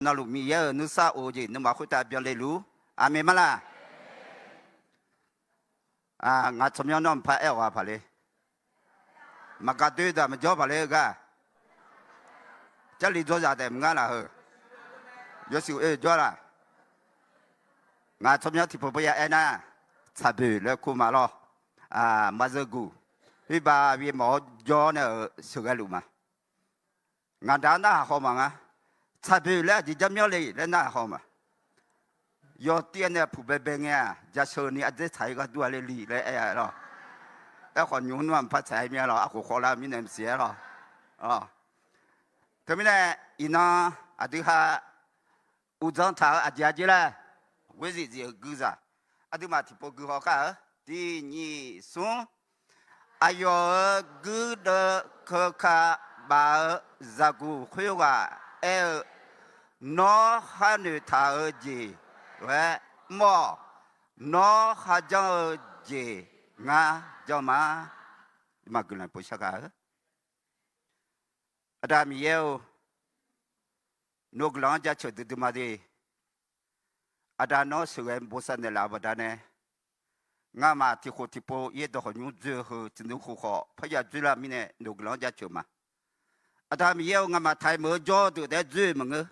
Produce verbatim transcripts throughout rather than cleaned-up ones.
navluf Miqyaer-euq nuisar of-eu jeq nuima khoertav byanle luf-ur. Aqmeq ma laq? Ngaq tsawrmyanr nawr mqpar aer-awq ghaq paq le. Maqgaq doer daq maqjawr paq le-eu gar. Jarlif dzawrzaq taef maqngar laf heu. Yawshuif oe jawr laq. Ngaq tsawrmyanr tiqpov paw ya aer nar, tsaqboeq laer kur ma lawr. Maqzeuguq, khoerbav bimawf-awr jawr nae-euq sheuqghae luf ma. Ngaq da narhaq haw maqnga. Tsaqboeq laer aqjeq jar myanr le laer narhaq haw ma. Yawtir-aer nae puq baebae ngae-aq, jasheuq ni ardzaer tsaq-ir ghardur-a le li laer aer-a lawr. Aerkhawf nymq-mr nmr-aq mqpar tsaq-ir mir-a lawr, arkhof khawvlar mirnae maqsiq-aer lawr. Teumirnae iqnan aqdui ha uqdzan taq-euq aqjeq-a jer laer, ghoer zif zif-euq guizaq aqduimaf tiqpov gui haw kar-eu. Tiq nyiq smr. Aqyawf-euq guirdeuv keuka baf-eu zaqguq khoerghaq aer-eu, nawr khar noeqtaq-eu jeq lof-aer mr-awq. Nawr khar janr-eu jeq ngar janr ma. Maqguiqlanq pov shar gaq-eu. Aqda Miqyaer-or, nawq-eu guiqlanq-anr jaceuq duidui ma de. Aqda nawr sheuqghae bosav naeqlaf-eu baqdanae, ngamaf tiqkhof tiqpov yaerdawq khawf nymr dzoer-eu heu tiqnui khof khawf parya dzoerlar mirnae nawq-eu guiqlanq-anr jaceuq ma. Aqda Miqyaer-or, ngamaf taq-iq meuq-eu jawr deuq taef-aer dzoer maqngeur.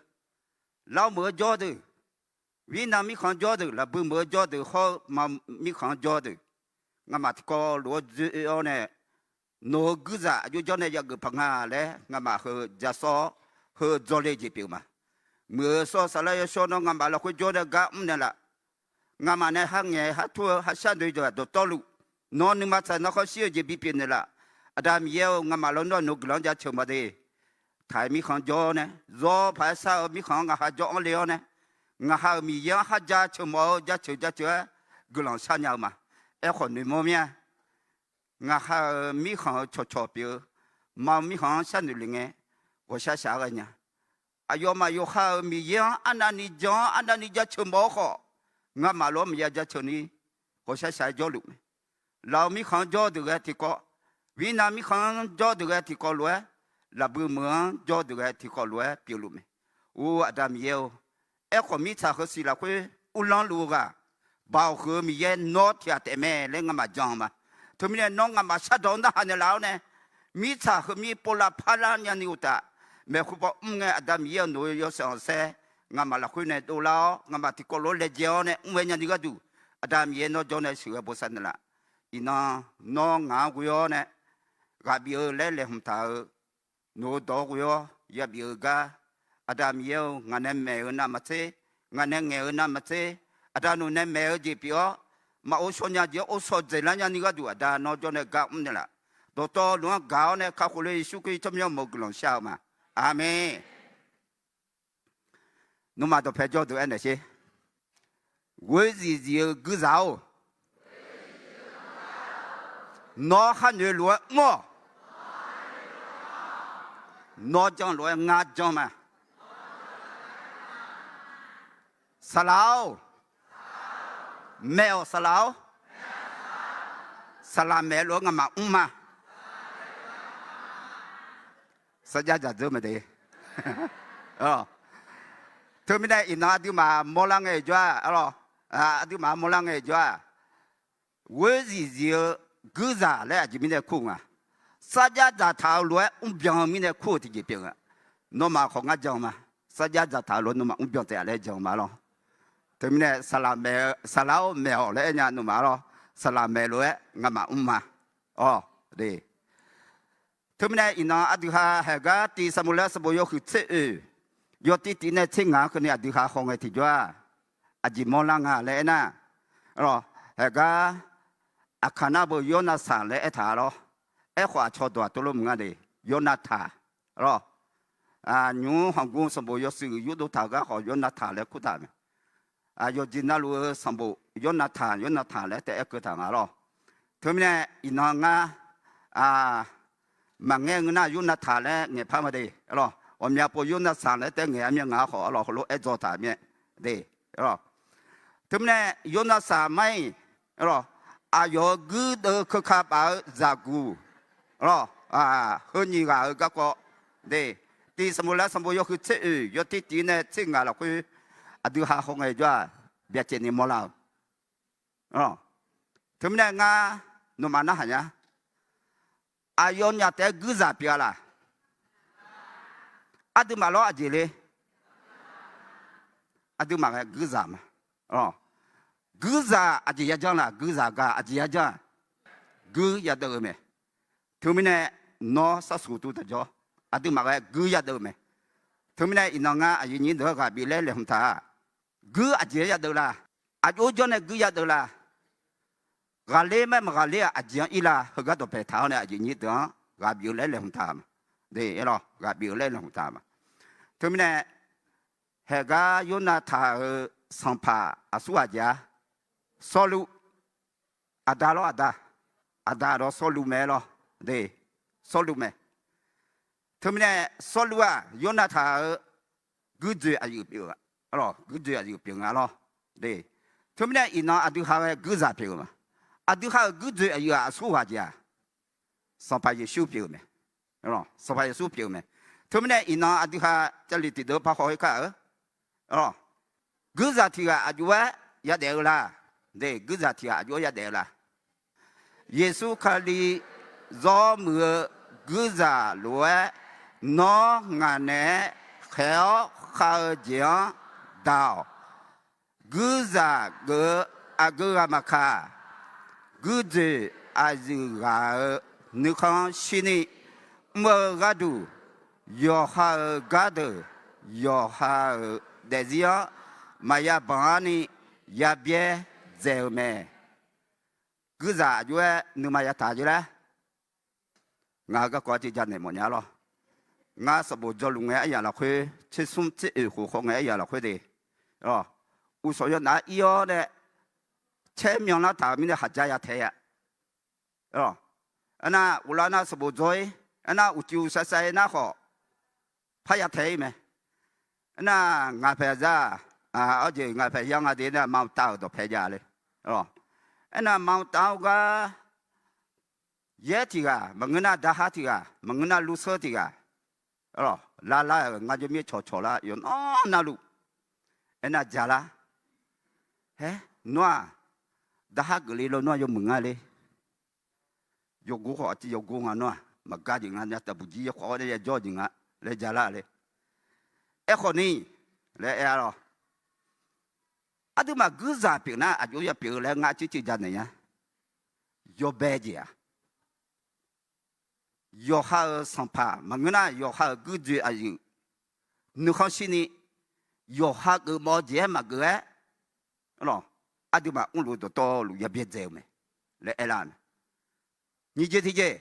Lar-awr meuq-eu jawr deuq, Vietnam mirkhanq-anr jawr deuq, laqbui meuq-eu jawr deuq hawr-eu ma mirkhanq-anr jawr deuq, ngamaf tiqkawv lof-aer dzoer-awr nae, nawq-eu guirzaq aqjox jawr nae yageuf paq nga laer ngamaf heu ja sawr-awr, heu dzawle jeq pyeuf ma. Muiq-eu sawr-eu saflar yawshawr nawr ngamaf lafkhoer jawr nae gar mr naeqlaf. Ngamaf nae har ngaeq har tur-eu har shar noeq-eu jeq-aq dawqtawvluf, nawr nuima tsaq nawr khawf shir-eu jeq bipyeuf naeqlaf. Aqda Miqyaer-or, ngamaf lawnmr-aq nawq-eu guiqlanq-anr jaceuq ma de. Taq-iq mirkhanq jawr nae, zawr paq-aer shar-eu mirkhanq-anr ngaq ha jawr-anr le-awr nae, ngaq ha-euq Miqyaer-anr har jaceuq mawf-eu jaceuq jaceuq-aer guiqlanq shar nya-eu ma. Aerkhawf noeqmawr mir-a. Ngaq ha-euq mirkhanq-euq cawqcawq pyeuf-eu, ma-eu mirkhanq-anr sharnoeq le ngae, ghawqshaq shaq-aer ghae nya. Aqyawfmaf yawqha-euq Miqyaer-anr arnavni jan-awr arnavni jaceuq mawf-eu khawf, ngamaf lof-aer maqya jaceuq ni ghawqshaq shaq-aer jawrluf mae. Laf-eu mirkhanq-anr jawr deuq ghae tiqkawv, Vietnam mirkhanq-anr jawr deuq ghae tiqkawv lof-aer, laqbui meuq-anr jawr deuq ghae tiqkawv lof-aer pyeufluf mae. Or Aqda Miqyaer-or, aerkhawf mirtsaq heusiq lafkhoer uvlanr luf-eu ghaq, Baoq huiq-eu Miqyaer nawr tiqghaq taef mae laer ngamaf jan-eu ma. Teumirnae nawr ngamaf shardawq-anr narhaq naeqlaf-awr nae, mirtsaq heumir povlav parlar nyani uqtaf, maeqhu paw mr ngae Aqda Miqyaer-euq nawq-eu yawshaef khanqsaer ngamaf lafkhoer nae dovlar-awr, ngamaf tiqkawv lof-aer laejae-awr nae mr ghae nyani gharduq, Aqda Miqyaer nawr jawr nae sheuqghae bosav naeqlaf. Iqnan nawr ngaq-anr ghoe-awr nae, ghaq bif-eu laer laeqhmq taq-euq nawq-eu dawq-anr ghoe-awr yabif-eu gar, Aqda Miqyaer-or, ngaq nae maeq-eu navmaqtser, ngaq nae ngaeq-eu navmaqtser, Aqda nawq nae maeq-eu jeq pyeuf-awr, maqghov shaw nya jeq-anr ghovshaw dzaeqlar nyani gharduq Aqda nawr jawr nae gar mr naeqlaf. Dawqtawvluf-anr gaq-awr nae kakhof le Yeqsur Kali tsawrmyanr mawf-eu guiqlanq shar-eu ma. Aqmeq. Nuima dawqpae jawr deuq aernaeq sher. Ghoer zif zif-eu guirzaq-or, nawr khar noeq lof-aer mr-awq. Nawr janr lof-aer ngar janr ma. Saqlaq-or, maeq-awq saqlaq-or, saqlaq maeq lof-aer ngamaf mr ma. Sarjax dzaqdzeur mae de. Teumirnae iqnan aqduimaf mawrlar ngae-euq jawr-aq, ghoer zif zif-eu guirzaq laer aqjeq mirnae kur-eu nga. Sarjax dzaqtaq-eu lof-aer mrbyan-eu mirnae kur-eu tiqjeq pyeuf nga. Nawmaf khawf ngar jan-eu ma. Sarjax dzaqtaq-eu lof-aer nawmaf mrbyan taef-a laer jan-eu ma lawr. Teumirnae saqlaq-or maeq-awq laer aer nya nawmaf lawr. Saqlaq maeq lof-aer ngamaf mr ma. Awq, de. Teumirnae iqnan aqdui ha haeq gar tiq sanqbof laer sanqbof yawhuiq tser oeq, yawtiv tiv nae tser ngaq-anr keuvni aqdui ha haw ngae tiqjawr-aq, aqjeq mawrlar nga laer aernar, haeq gar aqkaq nar beu Yawrnavsaq laer aertaq lawr. Aerkhawf aqcawq dawq aqtov lor mq nga de, Yawrnavtaq lawr. Nymq-mr hanqgmr sanqbof yawshuif yurdov taq-eu gar khawf Yawrnavtaq laer kurtaq mae. Yawqjeq navluf-eu sanqbof Yawrnavtaq, Yawrnavtaq laer taef aerkeuv taq nga lawr. Teumirnae iqnan ngar maqngaer ngeur nar Yawrnavtaq laer ngaeqpar ma de. Ghawqmya pov Yawrnavsaq laer taef ngaeq-a mir-a, ngaq-anr khawf arlawq heulof-aer dzaw taq mir-a de. Teumirnae Yawrnavsaq mar-iq, aqyawf-euq guirdeuv keuka baf-eu zaqguq, heu nyiq ghaq-euq garkawv de, Tiq Sanqbof laer Sanqbof yawhuiq tser oeq yawtir tiq nae tser ngaq lafkhoer aqdui ha hawngae jawr-aq, byacaevni mawrlar-eu. Teumirnae ngar nawmaf narhaq nya. Aqyawfnyaf taef-aer guirzaq pyeuf-a laq? Aqduimaf lawr aqjeq le? Aqduimaf ghae guirzaq ma. Guirzaq aqjeq yajanr laq? Guirzaq gaq aqjeq yajanr-aq, guir yadeuv-eu mae. Teumirnae nawr sarsuq tuv taqjawr. Aqduimaf ghae guir yadeuv-eu mae. Teumirnae iqnan ngar aqyuif nyir deuq-anr ghaq bif laer laeqhmq taq-a. Guir aqjeq-anr yadeuv la? Aqjox-aer jawr nae guir yadeuv la? Ghaqler maer maq ghaqler-aq aqjeq-anr ir la? Heugar dawqpaeq taq-awr nae aqyuif nyir deuq-anr ghaq bif-eu laer laeqhmq taq ma. Ghaq bif-eu laer laeqhmq taq ma. Teumirnae haeqgar Yornav taq-euq sanqpaq aqsurghaq jeq-a? Sawrluv. Aqda lawr aqda. Aqda dawq Sawrluv mae lawr. Sawrluv mae. Teumirnae Sawrluv-aq Yornav taq-euq guirdzoeq aqyuif pyeuf-eu, guirdzoeq aqyuif pyeuf nga lawr. Teumirnae iqnan aqdui ha ghae guirzaq pyeuf-eu ma. Aqdui ha-euq guirdzoeq aqyuif-aq aqsurghaq jeq-aq? Sanqpaq Yeqsur pyeuf-eu mae. Sanqpaq Yeqsur pyeuf-eu mae. Teumirnae iqnan aqdui ha Jarlif tiqdeuq-anr par haw-ir kar-eu. Guirzaq tiq ghaq aqjox-aer yadaef-eu la? Guirzaq tiq ghaq aqjox-aer yadaef-eu la? Yeqsur Kali zawr muiq-eu guirzaq lof-aer, nawr ngaq naeq-aer khaeq-awr khav-eu jeq-anr daq-awq. Guirzaq geuf-eu aqgeu ghaq maqkaq, guirdzoeq aqyuif ghaq-euq nuikhanr shirni mr-eu gharduq, yawqha-euq gardeuq yawqha-euq daefzir-anr maqya banq-anr ni yabyaer dzaeq-eu mae. Guirzaq aqjox-aer nuima yataq jeq laer, ngaq-euq garkawv-anr tiqjaq naeq mawfnya lawr. Ngar sanqbof dzawluf ngae aryaq lafkhoer, tser smr tser oeq khof khawf ngae aryaq lafkhoer de, uqshawq yawnav-aer ir-awr nae caer myanlar taq-euq mirnae khaqdza yataeq-a. Aernar, ghoflar nar sanqbof dzaw-ir, aernar uqcif uqsav sav-ir nar khawf, parya taeq-ir mae. Aernar, ngaq paeq zar-aq, awr jeq ngaq paeq yar nga de nar, mamq tav-euq dawqpae jav le. Aernar, mamq tav-awr gar, yaer tiq ghaq maqngeur nar, daqhar tiq ghaq maqngeur nar, lurseur tiq ghaq, lavlar-euq ngar jawr mir cawqcawq lar yawqnan navluf. Aernar, ja lar. Haer, nawr-aq, daqhar geufle lawnmr-aq yawmuiq nga le. Yawgor khawf aqciv yawgor nga nawr-aq, maqgar jeq nga nya, taqbuq jir yakhawf-awr nae yajawr jeq nga laer ja lar le. Aerkhawf ni laer aer-a lawr. Aqduimaf guirzaq pyeuf nar aqjox ya pyeuf-eu laer ngar aqcir civ ja naeq nya. Yawbae jeq-aq, yawqha-euq sanqpaq maqngeur nar, yawqha-euq guirdzoeq aqyuif nuikhanr shirni, yawqha geufmawf-eu jeq-aer maqgeuf-aer, aqduimaf mrluf dawqtawvluf yabyaer dzaeq-eu mae laer aerlar-eu mae. Nyiq jeq tiqjeq,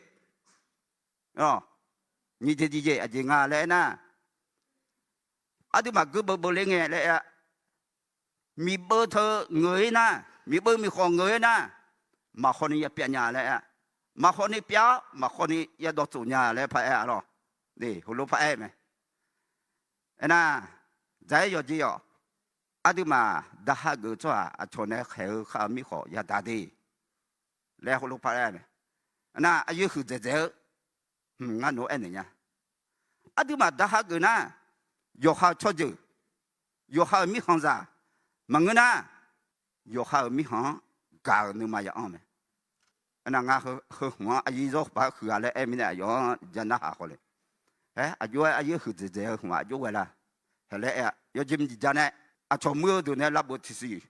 nyiq jeq tiqjeq aqjeq nga laer aernar, aqduimaf guirbeuv beuvler ngae laer aer-a. Miqbeuv teu ngeur-ir nar, miqbeuv miqkhawf ngeur-ir nar, maqkhawf ni ya pyav nya laer aer-a. Maqkhawf ni pyav-awr maqkhawf ni ya dawv tsof nya laer paraer-a lawr. Heulof paraer mae. Aernar, dzaq-aer yawqjeq yawq, aqduimaf daqhar geuf tsawrhaq aqcawq nae khaeq-eu khav-eu mirkhawf yadaq de laer heulof paraer mae. Aernar, aqyuif huiqdzaeq dzaeq-eu, hmq, ngar nawq-anr aernaeq nya. Aqduimaf daqhar geuf nar, yawqha-euq tsawrjeuq, yawqha-euq mirkhanqzaq maqngeur nar, yawqha-euq mirkhanq-anr gaq-euq nuima ya anr mae. Aernar, ngar heu hmq-anr aqyuif zawr paq-aer huiq-a laer aer mirnae aqyawf-anr ja narhaq khawf le. Aer, aqjox-aer aqyuif huiqdzaeq dzaeq-eu hmq-aq aqjox ghae la? Hae laer aer-a. Yawjeq maqjeq ja nae, aqcawq muir-eu deuq nae lavbeuq tiqsiq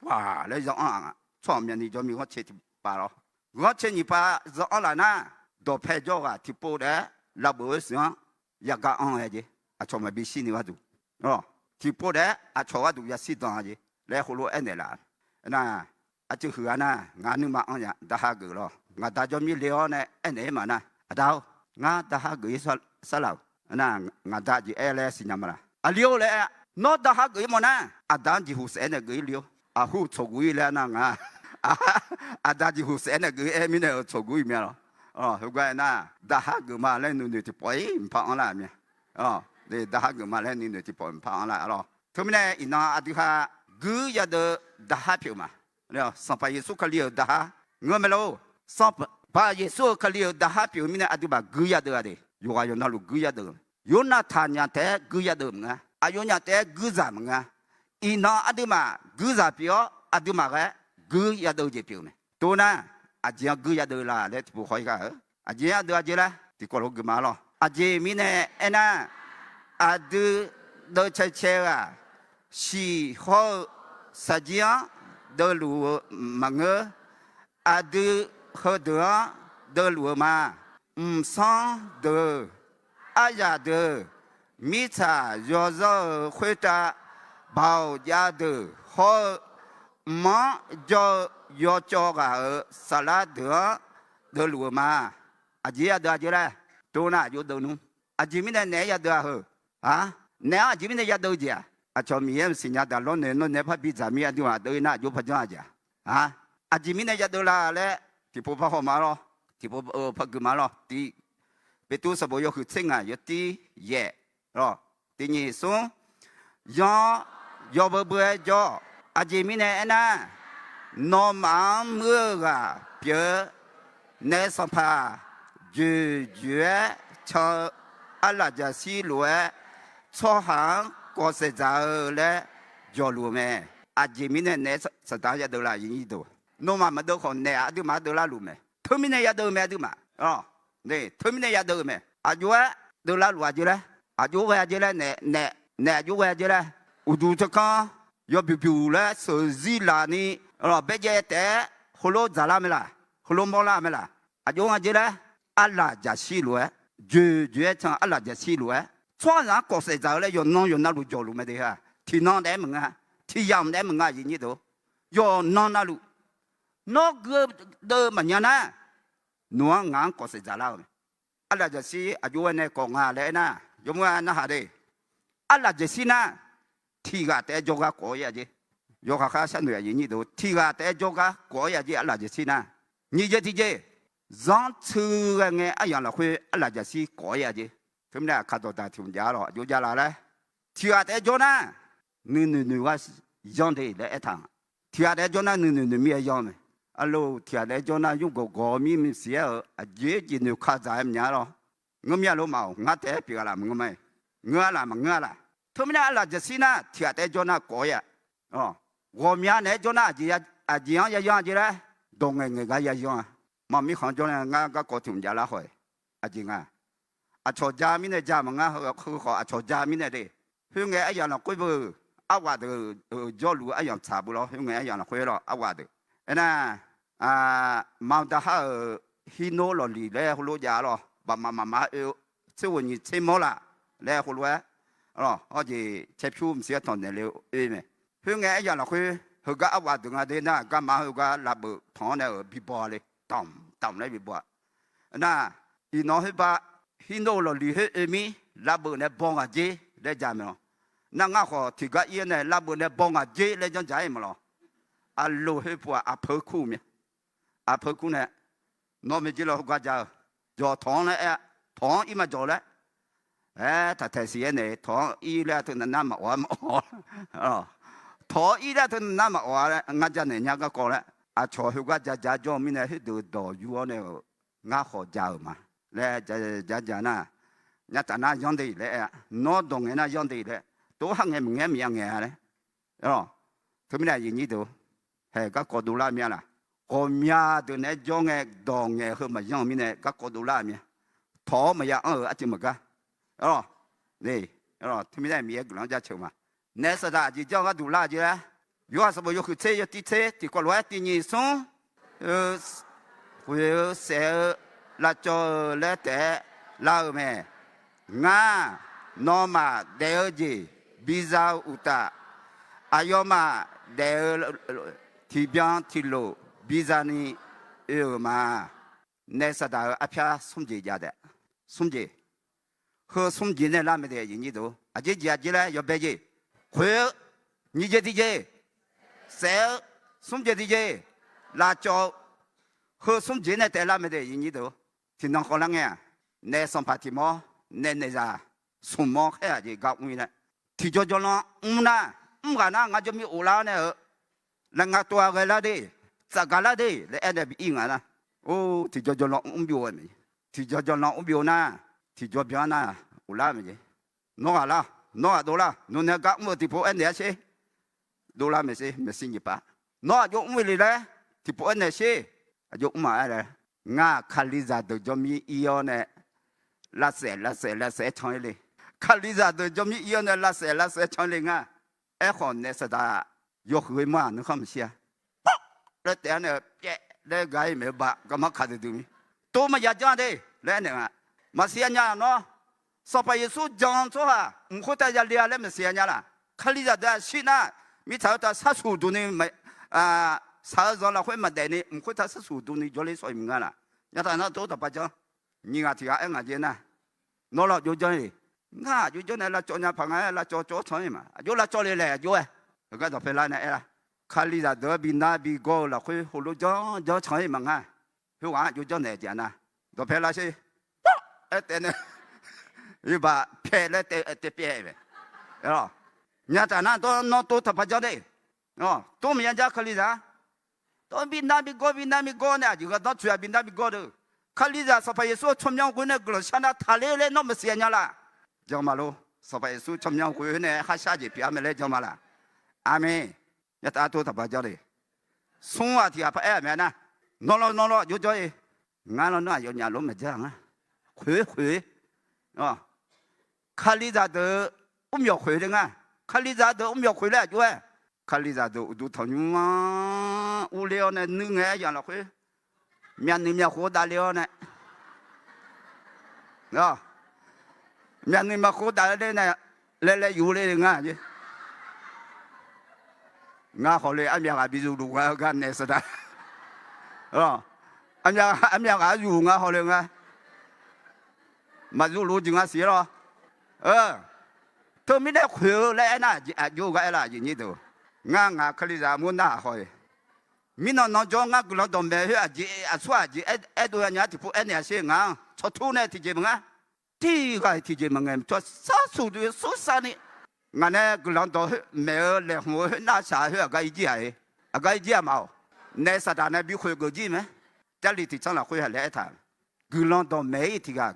paq laer zananr-aq, tsawrhaq myavni jawrmir ghanrcae tiqpav lawr. Ghanrcae nyiqpav zananr laf nar, dawqpae jawr ghaq tiqpov taef-aer lavbeuq-eu siq-anr yagaq anr-a jeq. Aqcawq maqbi shirni gharduq, tiqpov taef-aer aqcawq gharduq yashir dan-a jeq laer heulof-aer aernaeq laf. Aernar, aqceuq huiq-a nar, ngaq nuima anr nya, daqhar geuf lawr. Ngaq da jawrmir le-awr nae aernaeq-aer maqnar, aqda-or, ngar daqhar geuf-ir sarlaf-euq. Aernar, ngaq da jeq aer laer siqnya ma laf? Aqli-or laer aer-a. Nawr daqhar geuf-ir mawf nar, aqda-anr jeqhuq saef-aer nae geuf-ir le-or. Aqhur-eu tsawqguq-ir laer aernar, ngar aqda jeqhuq saef-aer nae geuf-ir aer mirnae-euq tsawqguq-ir mya lawr. Heugar aernar, daqhar geuf ma laer nuinoeq tiqpawf-ir mqpar anrlar-euq mya. Daqhar geuf ma laer nuinoeq tiqpawf mqpar anrlar lawr. Teumirnae iqnan aqdui ha guir yadeuv daqhar pyeuf ma. Sanqpaq Yeqsur Kali-euq daqhar ngeur mae lor. Sanqpaq Yeqsur-eu Kali-euq daqhar pyeuf-eu mirnae aqduimaf guir yadeuv-a de. Yawqghaq yawqnavluf guir yadeuv Yornav taqnyaf taef-aer guir yadeuv maqnga. Aqyawfnyaf taef-aer guirzaq maqnga. Iqnan aqduimaf guirzaq pyeuf-awr, aqduimaf ghae-aer guir yadeuv jeq pyeuf-eu mae. Tov nar, aqjeq-anr guir yadeuv la laer tiqpov khawf-ir gha-eu. Aqjeq-anr yadeuv-a jeq laer tiqkawv lof-aer guiqma lawr. Aqjeq mirnae aernar, aqdui deuv cae cae-eu-aq, shiq hawr-eu shaqjir-anr deuvluf-eu maqngeur. Aqdui heudeuq-anr deuvluf-eu ma. Mqsanr deuq, aryaq deuq, mirtsaq yawzanr-eu khoertav baoq jav deuq hawr-eu, mq-anr jawr-eu yawcawv ghaq-euq saflar deuq-anr deuvluf-eu ma. Aqjeq yadeuv-a jeq laer, tov nar aqjox deuv nmr. Aqjeq mirnae naeq-aer yadeuv-a heu? A, naeq-anr aqjeq mirnae yadeuv jeq-aq, aqcawq Miqyaer maqsiq nya daq lawr naeq, nawr naeq par bidzaq mir aqdui aqdeuv-ir nar aqjox par janr-a jeq-a. A, aqjeq mirnae yadeuv la laer tiqpov par haw ma lawr. Tiqpov par guiqma lawr. Tiq Beqtuvluv sanqbof yawhuiq tser ngaq yawtir yaef lawr. Tiq nyiq smr, yanr, yawbeu beu-aer jawr. Aqjeq mirnae aernar, nawmaf-anr muir-eu ghaq pyeuf-eu naef sanqpaq joeq joeq-aer can-eu arlaf jaqshir lof-aer, tsawrhaq-anr kawf saef dzaq-eu laer jawqluf-eu mae. Aqjeq mirnae naef saqdaq-anr yadeuv la, aqyuif aqnyir deuq? Nawmaf maqdeuv khawf naef aqduimaf-anr deuv larluf mae. Teumirnae yadeuv-eu mae aqduimaf. Teumirnae yadeuv-eu mae. Aqjox-aer deuv larluf-a jeq laer, aqjox ghae-a jeq laer, naef aqjox ghae-a jeq laer, uqduq tawkanr yawbyuq byuq laer sheuqzir laf ni, baerjaev taef-aer heulof dzaqlar mae laq? Heulof mawrlar mae laq? Aqjox-a jeq laer, arlaf jaqshir lof-aer, joeq joeq-aer can arlaf jaqshir lof-aer, tsawrhaqzaq-anr kawf saef dzaq-eu laer yawqnan yawqnan luf jawqluf mae de ha. Tiqnan taef-aer maqngeur-a. Tiq yamq taef-aer maqngeur, aqyuif aqnyir deuq. Yawqnan navluf, nawr gui deuv maqnya nar, nawq-anr ngaq-anr kawf saef dzaqlar-euq mae. Arlaf jaqshir aqjox ghae nae kawf nga laer aernar, yawmuiq-a narhaq de. Arlaf jaqshir nar, tiq ghaq taef-aer jawrgar kawf-ir-a jeq. Yawkhav khar sharnoeq, aqyuif aqnyir deuq, tiq ghaq taef-aer jawrgar kawf-ir-a jeq. Arlaf jaqshir nar, nyiq jeq tiq jeq, zanrtsu ghae ngae aryamq lafkhoer arlaf jaqshir kawf-ir-a jeq. Teumirnae aqkar dawqdaq tiq hmq jav-a lawq, aqjox jav la laer. Tiq ghaq taef-aer jawr nar, nuinoeq noeq gar yanr de laer aertaq-a. Tiq ghaq taef-aer jawr nar nuinoeq noeq mir-aer yanr mae. Aqloq, tiq ghaq taef-aer jawr nar yurgawq gawq mir maqsiq-aer-euq aqjeq jeq noeqkaq dzaq-aer maqnya lawr. Ngeur mir-a lor maq-awq, ngar taef-aer pyeuf ghaq laf maqngeur ma. Ngeur-a laf maqngeur-a laf? Teumirnae arlaf jaqshir nar tiq ghaq taef-aer jawr nar kawf-ir-a. Ghawqmya naeq-aer jawr nar aqjeq-anr yayanr-a jeq laer, dawq ngaeq ngaeq gar yayanr-a. Maq mirkhanq-anr jawr nae ngar garkawv tiq hmq jav lar khawf-iq, aqjeq nga. Aqcawq ja mirnae ja maqngar, heu khawf aqcawq ja mirnae de. Khoerngae aryamq lafkhoer beu, arwaf deuq jawrluf-eu aryamq tsaq beu lawr. Khoerngae aryamq lafkhoer lawr arwaf deuq. Aernar, maqdaq har-euq hirnor lawqliq laer heulof jav lawr, baqmaf mafma oe-eu, tser ghoeq nyiq tser mawr laf laer heulof-aer, hawr jeq caerpyur maqsiq-aer tanq naeq le-eu oe mae. Khoerngae aryamq lafkhoer heugar arwaf deuq nga de nar, garma heugar lavbeuf tanq-anr nae-euq bibaw le, tamq tamq laer bibaw-a. Nar, iqnan khoerba, hirnor-eu lawqliq khoer oe mir, lavbeuf nae baw ngaq jer laer ja mae-awr. Nar ngar khawf tiqgar ir-awr nae lavbeuf nae baw ngaq jer laer janrja-ir maqlawq. Aqloq khoer pu-aq aqpeu kur-eu mae. Aqpeu kur nae, nawr maeqjer lawr heugar ja-eu, jawq tawq-anr laer aer-a. Tawq-anr ir maqjawq laer, aer, taqtaeq siq-aer naeq, tawq-anr ir laer-a teu navnar maqawq-a maqawq. Tawq-anr ir laer-a teu navnar maqawq-a laer ngar janaeq nya garkawv laer, aqcawq heugar ja ja jawr-eu mirnae khoerdeuq dawq yur-awr nae-euq, ngar khawf ja-euq ma laer ja ja nar, nyataf nar yanr de laer aer-a. Nawr dawq ngaeq nar yanr de laer, tov har ngae maqngae maqya ngaeq-a laer. Teumirnae aqyuif aqnyir deuq, haeq garkawv dovlar mir-a laq? Ghawqmya deuq naeq-aer jawr ngae dawq ngaeq heu maqyanr-eu mirnae garkawv dovlar mir-a. Tawq-awr maqya anr-euq arcuiv maqgar. Teumirnae Miqyaer guiqlanq-anr jaceuq ma. Naef saqdaq aqjeq janr-eu gharduq lar-eu jeq laer, Yorhaq sanqbof yawhuiq tser yawtir tser tiqkawv lof-aer tiq nyiq smr, khoeq-eu saef-eu lavcawv-eu laer taef-aer lar-eu mae. Ngar, nawmaf daef-eu jeq biza-eu uqtaf, aqyawfmaf daef-eu tiqbyan tiqlof bizani oe-euq ma. Naef saqdaq-euq arpyar smr jeq jav taef. Smr jeq. Heu smr jeq nae lar mae de, aqyuif aqnyir deuq. Aqjeq jeq aqjeq laer yawbae jeq. Khoeq-eu, nyiq jeq tiq jeq, saef-eu, smr jeq tiq jeq, lavcawv-eu, heu smr jeq nae taef lar mae de, aqyuif aqnyir deuq. Tiqnan khawf lar ngae-aq, naef sanqpaq tiq mawr, naef naeqzaq smq mawr khaer-aq jeq gar mr-ir laer, tiqjaw jawrlan mr nar, mr ghaq nar ngar jawr mir of lar-awr nae-eu, laer ngar tov-a ghae lar de, tsafgaq lar de laer aer nae bi ir nga nar, or tiqjaw jawrlan mr byov-a mae. Tiqjaw jawrlan mr byov nar, tiqjaw byan nar, Uvlar mae jeq. Nawr ghaq lar, nawr ghaq dovlar, nawq nae gar mr-euq tiqpov aernaeq-ar sher. Dovlar maeqshi, maeqshi nyiq pav. Nawr aqjox mr-eu le laer tiqpov aernaeq sher. Aqjox mr-aq aer laer, ngar-aq kalizaq deuq jawrmir ir-awr nae lavsaef lavsaef lavsaef-aer can-ir le. Kalizaq deuq jawrmir ir-awr nae lavsaef lavsaef-aer can-ir le ngar. Aerkhawf naef saqdaq yawhuiq-eu manr-aq nuikhanr maqshir-a. Laer taef-aer nae pyaev laer gaq-ir maeq-eu baq garmanr kaq duidui mir. Tov maqya janr de laer aernaeq nga. Maqsiq nya nawr, Sanqpaq Yeqsur jan-eu tsawrhaq mq khoertav yale-a laer maqsiq nya laq. Kalizaq deuq-aq shir nar, mirtsaq khoertav sharsuq duni, saq-eu zanq lafkhoer maqdaef ni mq khoertav sharsuq duni jawrle shawr-iq maqnga laq. Nyataq nar tov taqpaq janr. Nyiq ghaq tiq ghaq aer ngaq jeq nar, nawr lar aqjox janr-ir. Ngar aqjox janr nae lavcawv nya paq nga-aer lavcawv cawv-awr can-ir ma. Aqjox lavcawv le laeq aqjox-aer. Heugar dawqpae lar nae aer-a. Kalizaq deuq-anr bi nar bi gawr-eu lafkhoer heulof janr janr can-ir maqnga. Khoerghaq-anr aqjox janrnaeq jeq-a nar, dawqpae lar sher. Aer taef nae iqbaq paeq laer taef pyaev mae. Nyataq nar tov nawr tov taqpaq janr de. Tov maqya janr kalizaq-a. Tov bi nar bi gawr bi nar bi gawr nae aqjeq gardanr tsoeq-aq bi nar bi gawr deuq. Kalizaq Sanqpaq Yeqsur-eu tsawrmyanr khoer nae guiqlanq shar nar taqler laer nawr maqsiq nya laq. Jan ma lor. Sanqpaq Yeqsur tsawrmyanr khoer nae kharshar jeq pyeuf-a mae laer jan ma laq. Aqmeq. Nyataq tov taqpaq janr de. Smr ghaq tiq ghaq paraer-aq mae nar, nawr lawr nawr lawr aqjox janr-ir. Ngar lawr nar aqyawfnyaf lof maqjanr ngar. Khoeq khoeq. Kalizaq deuq mrmyawq khoeq le nga. Kalizaq deuq mrmyawq khoeq laer aqjox-aer, kalizaq deuq uqduq tanqnymr-anr urler-awr nae nuingae aryamq lafkhoer myavnuiv myavkhof davle-awr nae, myavnuiv myavkhof davler nae laev laev yuf le nga jeq. Ngar hawle armyav ghaq bi zufluf nga-eu gar naef saqdaq. Armyav ghaq aryuf nga hawle nga. Maqzufluf jeq nga siq lawr. Teumirnae khoeq-eu laer aernar aqjox gar aer laf aqjeq nyir deuq. Ngar ngaq kalizaq mur nar-aq haw-iq. Mirnan nan jawr ngar guiqlanq dawqmaeq khoer aqjeq aqsur aqjeq aerdov ya nya-ar tiqpov aernaeq-a sher ngaq-anr tsawrtur nae tiqjeq maqngar. Tirghaq-iq tiqjeq maqngaeq maqtsawr sharsuq duq-eu sursar ni. Ngaq nae guiqlanq dawq khoer maeq-eu laeqhmq-eu khoer nar shaq khoer aqgar irjir-aq-e. Aqgar irjir-aq ma-awq. Naef saqdaq nae bi khoeq geuf jir mae. Jarlif tiqtsanr lafkhoer haq laer aertaq-euq guiqlanq dawqmaeq-ir tiq ghaq,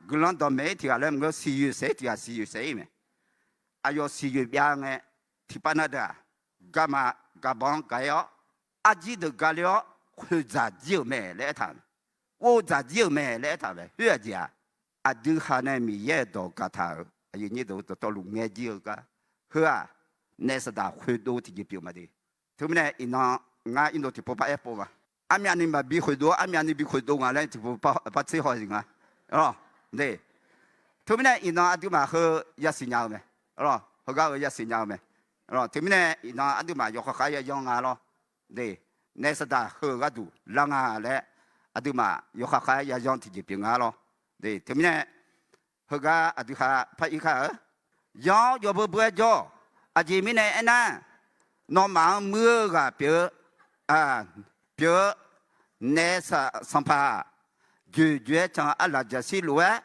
guiqlanq dawqmaeq-ir tiq ghaq laer maqngeur, siqyoeq saef-ir tiq ghaq siqyoeq saef-ir mae. Aqyawf siqyoeq byav ngae, tiqpav nar deuq-aq, garma garbanq-anr gaq-ir-awr, arjir deuq gale-awr khoeqdzaq jir-euq mae laer aertaq-euq mae. Ghovdzaq jir-euq mae laer aertaq-euq mae. Khoer aqjeq-aq, aqdui ha nae Miqyaer-euq dawq gaqtaq-euq aqyuif nyir deuq dawqtawvluf ngae jir-eu gar. Heu-aq, naef saqdaq khoerdov tiqjeq pyeuf ma de. Teumirnae iqnan ngar irnov tiqpov par aer pov ma. Armyavni maqbi khoerdov-awr armyavni bi khoerdov nga laer tiqpov par tser haw-iq nga. Teumirnae iqnan aqduimaf heu yasiq nya-eu mae. Heugar-eu yasiq nya-eu mae. Teumirnae iqnan aqduimaf yawkhav khav-aer yayan nga lawr. Naef saqdaq heu-eu gharduq lar nga laer aqduimaf yawkhav khav-aer yayan tiqjeq pyeuf nga lawr. Teumirnae heugar aqdui ha par ir kar-eu. Yanr-awr yawbeu beu-aer jawr-awq. Aqjeq mirnae aernar, nawmaf-anr muir-eu ghaq pyeuf-eu, pyeuf-eu naef sanqpaq joeqjoeq-aer can-eu arlaqjaqshir lof-aer,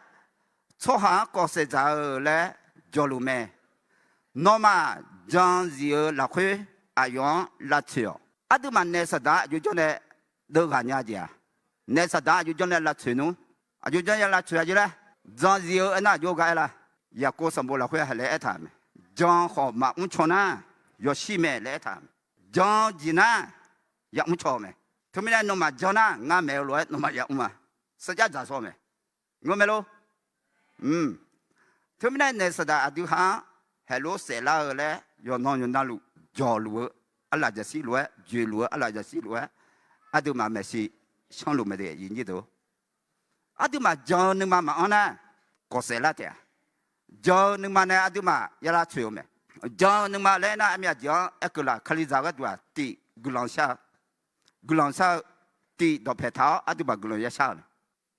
tsawrhaq-anr kawv saef dzaq-eu laer jawrluf mae. Nawmaf jan zif-eu lafkhoer aqyawf-anr lavtsoeq-awq. Aqduimaf naef saqdaq aqjox jawr nae deuv ghaq nya jeq-aq, naef saqdaq aqjox jawr nae lavtsoeq nmr. Aqjox jawr ya lavtsoeq-a jeq laer, jan zif-eu aernar aqjox gar aer lar. Yaqkov sanqbof lafkhoer haq laer aertaq-euq mae. Jan khawf maqmr caw nar, yawshir mae laer aertaq-euq mae. Jan jeq nar, yamr caw-eu mae. Teumirnae nawmaf jan nar, ngar maeq-eu lof-aer nawmaf yamr ma. Sarjax dzaqshaw mae. Ngeur mae lor. Teumirnae naef saqdaq aqdui ha-anr heulof saeflar-eu laer yawqnan yawqnavluf jawqluf-eu arlaqjaqshir lof-aer, joeqluf-eu arlaqjaqshir lof-aer, aqduimaf maeqshi shanrluf mae de, aqyuif nyir deuq. Aqduimaf jan-eu nuima maqanr nar, kawv saef lar taef-a. Jan-eu nuima nae aqduimaf ya lavtsoeq-eu mae. Jan-eu nuima laer aernar, armyav jeq-anr aerkeuv laf, kalizaq gharduq-aq tiv guiqlanq shar-eu, guiqlanq shar-eu, tiv dawqpaeq taq-awr aqduimaf guiqlanq ya shar-eu mae.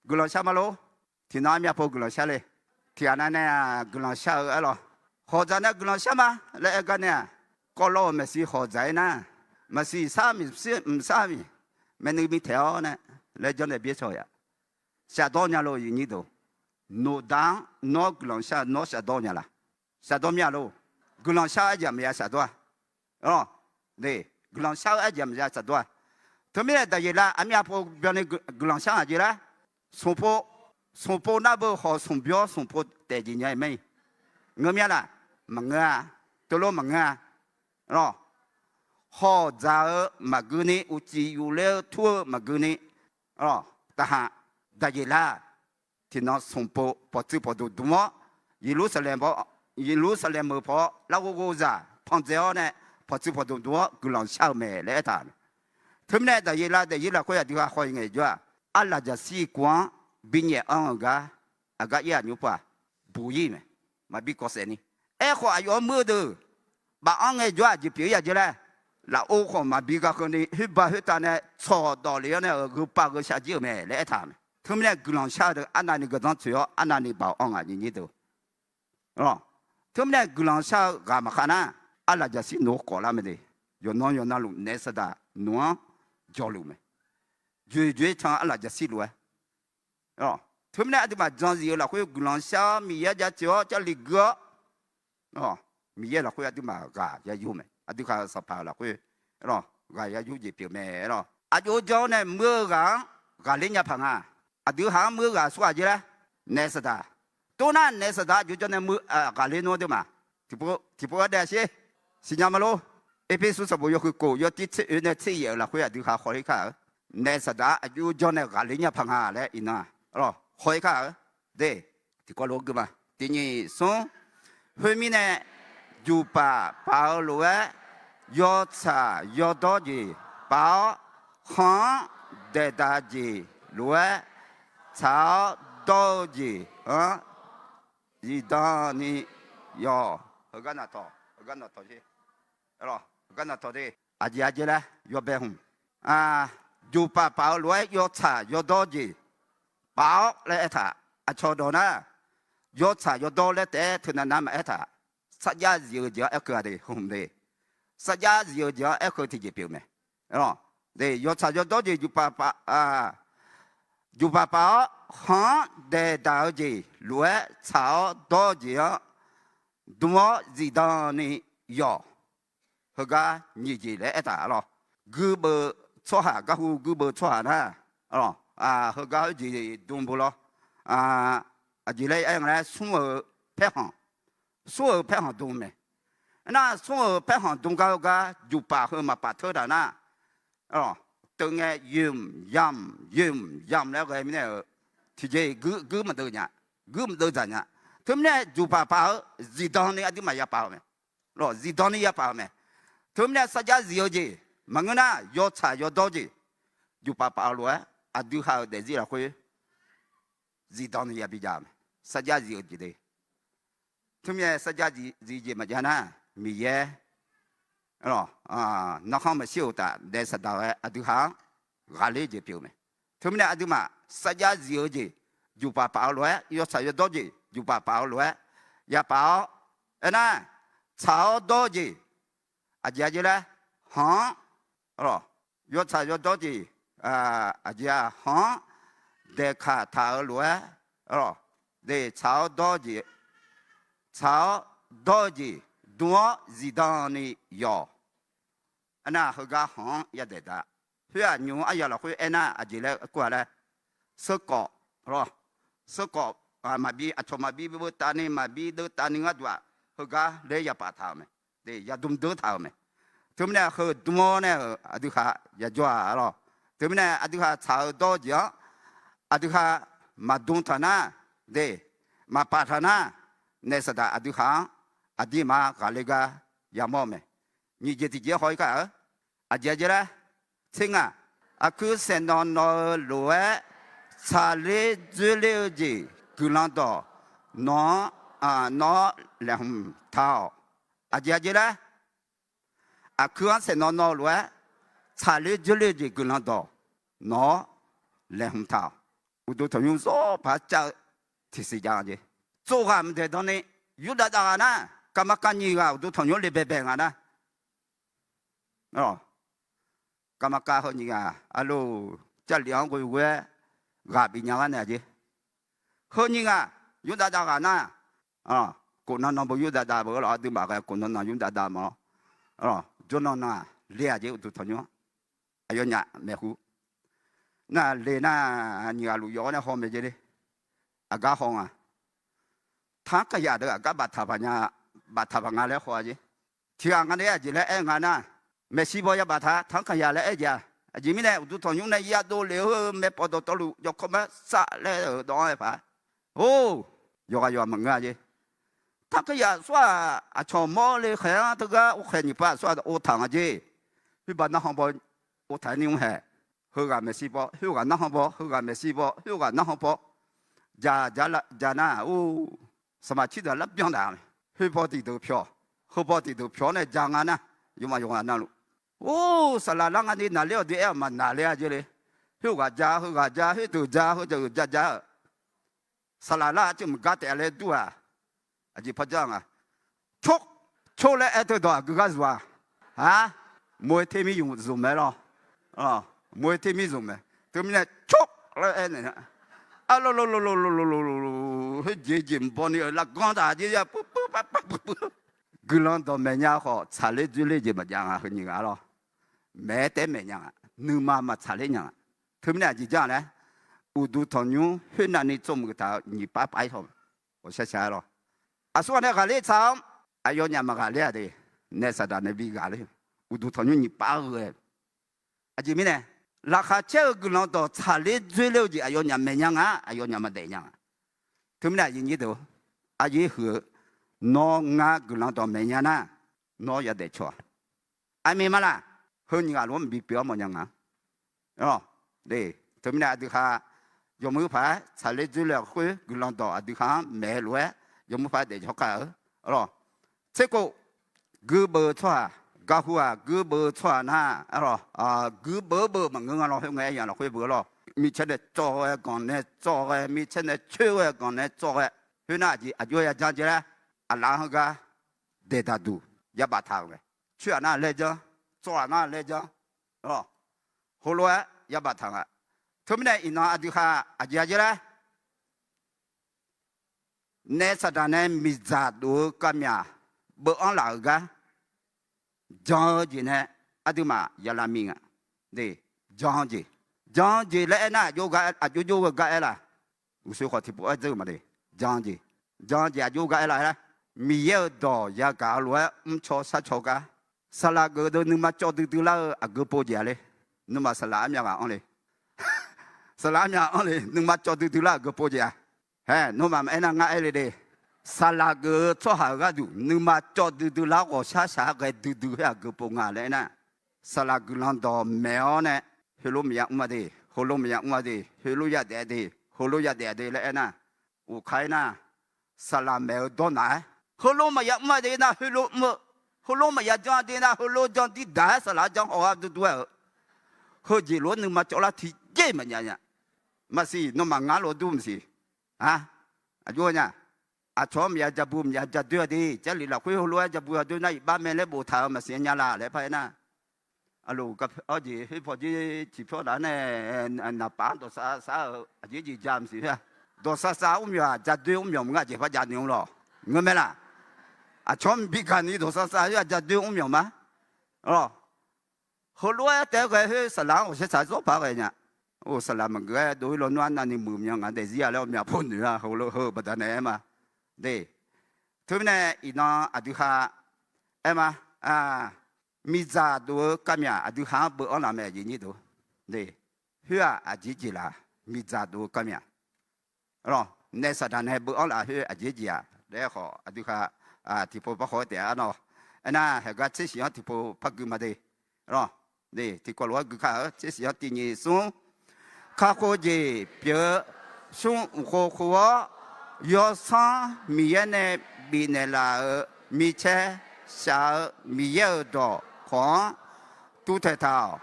Guiqlanq shar ma lor. Tiqnan armyav pov guiqlanq shar le. Tiqghaq nav nae-aq guiqlanq shar-eu aer lawq. Hawqdzaq nae guiqlanq shar ma laer aer gar nae-aq, kawv lawr-euq maeqshi hawqdzaq-ir nar, maeqshi sar mq sar miq, maeqnui bitaeq-awr nae laer janrnaeq byaer shaw-a. Shafdawr nya lor, aqyuif nyir deuq. Noqda-anr nawr guiqlanq shar-eu nawr shafdawr nya laq? Shafdawr mir-a lor. Guiqlanq shar-eu arjeq maqya shafdawr-a. Guiqlanq shar-eu arjeq maqya shafdawr-a. Teumirnae daqyeq lar, armyav pov byanni guiqlanq shar-aq jeq lar. Smq pov, Smqpov nar beu khawf smqbyawr smqpov taef jeq nya-iq mae. Ngeur mya laf? Maqngeur-a. Teulof maqngeur-a. Lawr, hawq dzaq-eu maqgui ni, uqcif yufler-eu tur-eu maqgui ni, taqhaq Daqyeqlar tiqnan smqpov pawqtsuif pawqdmq dmq-awr, Yeqlursaqlaeq paw, Yeqlursaqlaeq meuq paw larghov ghovzaq pandzae-awr nae pawqtsuif pawqdmq dmq-awr guiqlanq shar-eu mae laer aertaq-euq mae. Teumirnae Daqyeqlar daefzir lafkhoer aqdui ha haw-ir ngae jawr-aq, arlaqjaqshir kuv-anr binyaf anr-eu gar, aqgar ir-aq nymr pov-aq, buq-ir mae, maqbi kawv saef ni. Aerkhawf aqyawf-anr muir-eu deuq baf-anr ngae jawr-aq jeq pyeuf-ir ya jer laer, lafov khawf maqbi gaq keuvni khoerbav khoertav nae tsawq dawq lef-awr nae-euq gheupav gheushar jir-euq mae laer aertaq-euq mae. Teumirnae guiqlanq shar-eu deuq arnavni guiqdanr tsoeq-awr arnavni baoq anr ngaq nyiq nyir deuq. Teumirnae guiqlanq shar-eu ghaq maqkhav nar, arlaqjaqshir noeq-awr kawf lar mae de. Yawqnan yawqnavluf naef saqdaq noeq-anr jawqluf mae. Joeqjoeq-aer can arlaqjaqshir lof-aer. Teumirnae aqduimaf jan zif-eu lafkhoer guiqlanq shar-awr Miqyaer jaceuq-awr Jarlif gui-awr, Miqyaer lafkhoer aqduimaf ghaq ya yur mae. Aqdui khaq-eu sanqpaq-euq lafkhoer ghaq ya yur jeq pyeuf mae lawr. Aqjox janr nae muir-eu ghaq-anr ghaqler nya paq nga. Aqdui haq-anr muir-eu ghaq surghaq jer laer, naef saqdaq. Toxnar naef saqdaq aqjox janr nae muir ghaqler nmr deuq ma. Tiqpov ghardaef sher, siqnya ma lor. Erpersu sanqbof yawhuiq kof yawtir tser oe nae tser yaef-euq lafkhoer aqdui ha haw-ir kar-eu. Naef saqdaq-a aqjox janr nae ghaqler nya paq nga laer iqnan haw-ir kar-eu. De, tiqkawv lof-aer gui ma. Tiq nyiq smr. Khoermirnae, juqpaf paf-eu lof-aer, yawtsaq yawdawr jeq paf-awr, khanq-anr daeqdaq jeq lof-aer, tsaq-awr dawr-eu jeq-anr zifdan ni yawq. Heugar naqtawq, heugar naqtawq, heugar naqtawq de. Aqjeq aqjeq laer yawbae hmq. Juqpaf paf-eu lof-aer yawtsaq yawdawr jeq paf-awr laer aertaq. Aqcawq dawq nar, yawtsaq yawdawr laer taef-aer teunav nar maqaer taq. Sarjax zif-eu jeq-anr aerkeuv-a de, hmq de. Sarjax zif-eu jeq-anr aerkeuv tiqjeq pyeuf mae. De, yawtsaq yawdawr jeq juqpaf paf, juqpaf paf-awr khanq-anr daeqdaq-eu jeq lof-aer tsaq-awr dawr-eu jeq-anr dm-awr zifdan ni yawq. Heugar nyiq jeq laer aertaq lawr. Guirbeuv tsawrhaq, garhu guirbeuv tsawrhaq nar, heugar heujeq dm beu lawr. Aqjeq laer aer nga laer smr-euq paerkhanq, smr-euq paerkhanq dm mae. Aernar smr-euq paerkhanq dm gar heugar juqpaf heu maqpaf teur taq nar, teu ngae yoemq yamq yoemq yamq laer ghae mirnae-euq tiqjeq-iq guir maqdeuv nya, guir maqdeuv dzaq nya. Teumirnae juqpaf paf-eu zifdan ni aqduimaf yapaf-eu mae. Lawr, zifdan ni yapaf-eu mae. Teumirnae sarjax zif-eu jeq maqngeur nar, yawtsaq yawdawr jeq juqpaf paf-eu lof-aer aqdui ha-euq daefzir lafkhoer zifdan ni yabi jav-eu mae. Sarjax zif-eu jeq de. Teumirnae sarjax zif jeq maqjav nar, Miqyaer nanrkhanr maqshir-euq uqtaf naef saqdaq-aer aqdui ha-anr ghaqler jeq pyeuf-eu mae. Teumirnae aqduimaf sarjax zif-eu jeq juqpaf paf-eu lof-aer, yawtsaq yawdawr jeq juqpaf paf-eu lof-aer yapaf-awr, aernar, tsaq-awr dawr-eu jeq, aqjeq aqjeq laer, khanq-anr, yawtsaq yawdawr jeq, aqjeq-aq khanq-anr daeqkaq taq-eu lof-aer, de, tsaq-awr dawr-eu jeq, tsaq-awr dawr-eu jeq dm-awr zifdan ni yawq. Aernar heugar khanq-anr yadaef da. Khoer-aq nymq-mr aryaq lafkhoer aernar aqjeq laer kur-a laer, seur kawv, seur kawv, maqbi aqcawq maqbi beuv tavni maqbi deuv tavni gharduq-aq, heugar laer yapaf taq-euq mae. De, yadm deur taq-euq mae. Teumirnae heu dm-awr nae-euq aqdui ha yajawr-a lawr. Teumirnae aqdui ha tsaq-eu dawr-eu jeq-anr aqdui ha maqdm taq nar, de, maqpaf taq nar, naef saqdaq aqdui ha-anr aqdirmar ghaqler gar yamawr-eu mae. Nyiq jeq tiqjeq-aer haw-ir kar-eu. Aqjeq aqjeq laer, tser ngaq, aqkuir saeqnawv nawv-eu lof-aer tsaqler dzoerler-eu jeq guiqlanq dawq nawq-anr, nawq-awr laeqhmq taq-awq. Aqjeq aqjeq laer, aqkuir-anr saeqnawv nawv-eu lof-aer tsaqler dzoerler-eu jeq guiqlanq dawq nawq-awr laeqhmq taq-awq. Uqduq tanqnymr zawr paq-aer cav-eu tiqsiq jav-a jeq. Tsov ghaq mqdaeq dan ni yurdav dav ghaq nar, kaqmaqkav nyiq ghaq uqduq tanqnymr le baebae nga nar, kaqmaqkav heu nyiq ghaq aqloq, Jarlif-anr ghoe ghoe-aer ghaq bifnya gar naeq-a jeq. Heu nyiq ghaq yurdav dav ghaq nar, kof nan nan beu yurdav dav beu lawq, aqduimaf ghae kof nan nan yurdav dav ma-awr, jawr nan nan-aq le-aq jeq uqduq tanqnymr-anr. Aqyawfnyaf maeqhu nar le nar, nyiq ghaq luf yawf-awr nae haw maeq jeq le. aqgar haw nga. Tanrkaqyaq deuq aqgar baftaq paq nya, baftaq paq nga laer haw-a jeq. Tiqghaq nga nae aqjeq laer aer nga nar, maeqshi baw ya baftaq tanrkaqyaq laer aer-a. Aqjeq mirnae uqduq tanqnymr nae yadov lef-eu maeqpawf dawqtawvluf yawkawr mar sar laer-euq dawv-anr aer paq-a. Or, yawqghaq yawqghaq maqngeur-a jeq. Tanrkaqyaq aqsur-aq, aqcawq mawr le khaeq-anr teugar or khaeq nyiq pav aqsur-aq ov taq nga jeq. Khoerbav narhan baw ov taq-aer ni mr haeq. Heughaq maeqshi baw, khoerghaq narhan baw, heughaq maeqshi baw, khoerghaq narhan baw. Ja, ja nar, or, saqmaq cirdeuq lar byan taq-a. Khoerbaw tiqdeuq pyawq, heubaw tiqdeuq pyawq-awr nae ja nga nar, yawmaf yawqghaq navluf. Or, saqlaq lar nga ni naqler-awq dui aer-awq maqnaqler-a jeq le. Khoerghaq ja, heughaq ja, khoerdeuq ja, heudeuq ja ja-euq. Saqlaq lar-aq teuq maqgar taef-a laer dur-aq. Aqjeq par janr nga. Cor, cor laer aer teu dawq aqgeu gar zmq-a. Aq, moe ter mir zmq mae lawr. Moe ter mir zmq mae. Teumirnae cor laer aer naeq-a. Arlawr lawr, khoerjeq jeq mqbaw ni-euq lavganr taq jeq ya puiv puiv par par puiv puiv. Guiqlanq dawqmaeq nya khawf tsaqler dzoerler jeq maqjav nga heunyiq nga lawr. Maeq-aer taef maeq nya nga. Nuima maqtsaqler nya nga. Teumirnae aqjeq janr laer, uqduq tanqnymr khoernavni tsovmuiq taq-eu nyiq pav pav-ir haw. Ghawqshaq shaq-aer lawr. Aqsur ghaq nae ghaqler tsaq-anr aqyawfnyaf maqghaqler-a de. Naef saqdaq nae bi ghaqler. Uqduq tanqnymr nyiq pav ghae. Aqjeq mirnae, laqkhaq caer-eu guiqlanq dawq tsaqler dzoerler-eu jeq aqyawfnyaf maeq nya nga, aqyawfnyaf maqdaef nya nga. Teumirnae aqyuif nyir deuq, aqyuif huiq-eu, nawr ngar guiqlanq dawq maeq nya nar, nawr yadaef caw-a. Aqmeq ma laq, heu nyiq ghaq lof-anr maqbi pyeuf-awr mawf nya nga. Teumirnae aqdui khaq, yawmuiq paq-aer tsaqler dzoerler-eu khoer guiqlanq dawq aqdui khaq-anr maeq-eu lof-aer, yawmuiq paq-aer daefjawr kar-eu. Tserkov, guibeuf-eu tsawrhaq, gaqhu-aq guibeuf-eu tsawrhaq nar, guibeuf-eu beuv maqngeur nga lawr, khoerngae aer ya lafkhoer beuv lawr. Micaer nae cawv ghae, ganq nae cawv ghae, micaer nae coer ghae, ganq nae cawv ghae. Khoernar aqjeq aqjox-aer ya janr jeq laer, aqlaf-anr heugar daeqdaq duq yabaf taq-euq mae. Coer-aq nar laer janr, cawv-aq nar laer janr. Heulof-aer yabaf taq nga. Teumirnae iqnan aqdui khaq aqjeq-a jeq laer, naef saqdaq nae miqdzaq dof-eu kavmyaq beuv-anr laf-euq gar jan-eu jeq nae aqduimaf ya lavmiq nga. Jan-eu jeq, jan-eu jeq laer aernar, aqjox jov-eu gar aer laf? Uqshoe khawf tiqpov-aer dzeur-eu ma de. Jan-eu jeq, jan-eu jeq aqjox gar aer laf-aer lar? Miqyaer-euq dawq yagaq-eu lof-aer mrcaw sharcaw gar, saqlaq geuf deuq nuima cawv duidui lar-eu aqgeu pov jeq-a le. Nuima saqlaq armyav ghaq anr le. Saqlaq armyav anr le, nuima cawv duidui lar aqgeu pov jeq-a. Hae, nawmaf maqaer nar ngar aer le de. Saqlaq geuf-eu tsawrhaq-euq gharduq nuima cawv duidui lar ghawqshaq shaq-aer ghae duidui khoer aqgeu pov nga laer aernar, saqlaq guiqlanq dawq maeq-awr nae, heulof maqya mr-a de, heulof maqya mr-a de, heulof yadaef de, heulof yadaef de laer aernar, uqkar aernar, saqlaq maeq-eu dawrnaq-aer heulof maqya mr-a de nar heulof mr-eu, heulof maqya jan-a de nar heulof jan dirdaq-aer saqlaq-anr jan haw-awr duidui-aer-euq heujeq lof-aer nuima cawvlar tiqjaer maqjav nya. Maqsiq, nawmaf ngar lof dur maqsiq. Aq, aqjox-aer nya. Aqcawq-anr maqya ja bu maqya ja doer-a de, Jarlif lafkhoer heulof-aer ja bu ja doer nar iqbax mae laer boftaq-euq maqsiq nya laf laer par aernar, aqloq, awr jeq khoer pawqdzer ciqpyawr daq-ar nae, naqpaf-anr dawqsav sav-eu aqjeq jeq ja maqsiq khoer-a. Dawqsav sav mr myawq-aq ja doer mr myawq maqngeur, aqjeq par jav noeq-a lawq. Ngeur mae laq? Aqcawq-anr bi gaqni dawqsav sav khoer-a ja doer mr myawq ma. Lawq. Heulof-aer taef-aer ghae khoer saqlaq-anr ghawqshaq shaq-aer zawr paq ghae nya. Or, saqlaq maqgeuf-aer dov-ir lawnmr-anr navni muiq myanr nga daefzir-a laer ghawqmya pov noeq-a heulof heu baqdanae aer ma. De, teumirnae iqnan aqdui khaq aer ma. Miqdzaq dof-eu kavmyaq aqdui khaq-anr beuv-anr laf mae aqjeq nyir deuq. De, khoer-aq aqjeq jeq laf, miqdzaq dof-eu kavmyaq. Naef saqdaq nae beuv-anr laf khoer aqjeq jeq-aq laer khawf aqdui khaq tiqpov par khawf-aer taef-a nawr. Aernar, haeqgar tser siq-anr tiqpov par gui ma de. Tiqkawv lof-aer gui kar-eu tser siq-anr tiq nyiq smr. Kakhof jeq pyeuf-eu smr uqkhov khov-awr, yawsanr Miqyaer nae bifnaeq laf-euq micaer shaq-eu Miqyaer-euq dawq khawf-anr tuvtaeq taq-awq.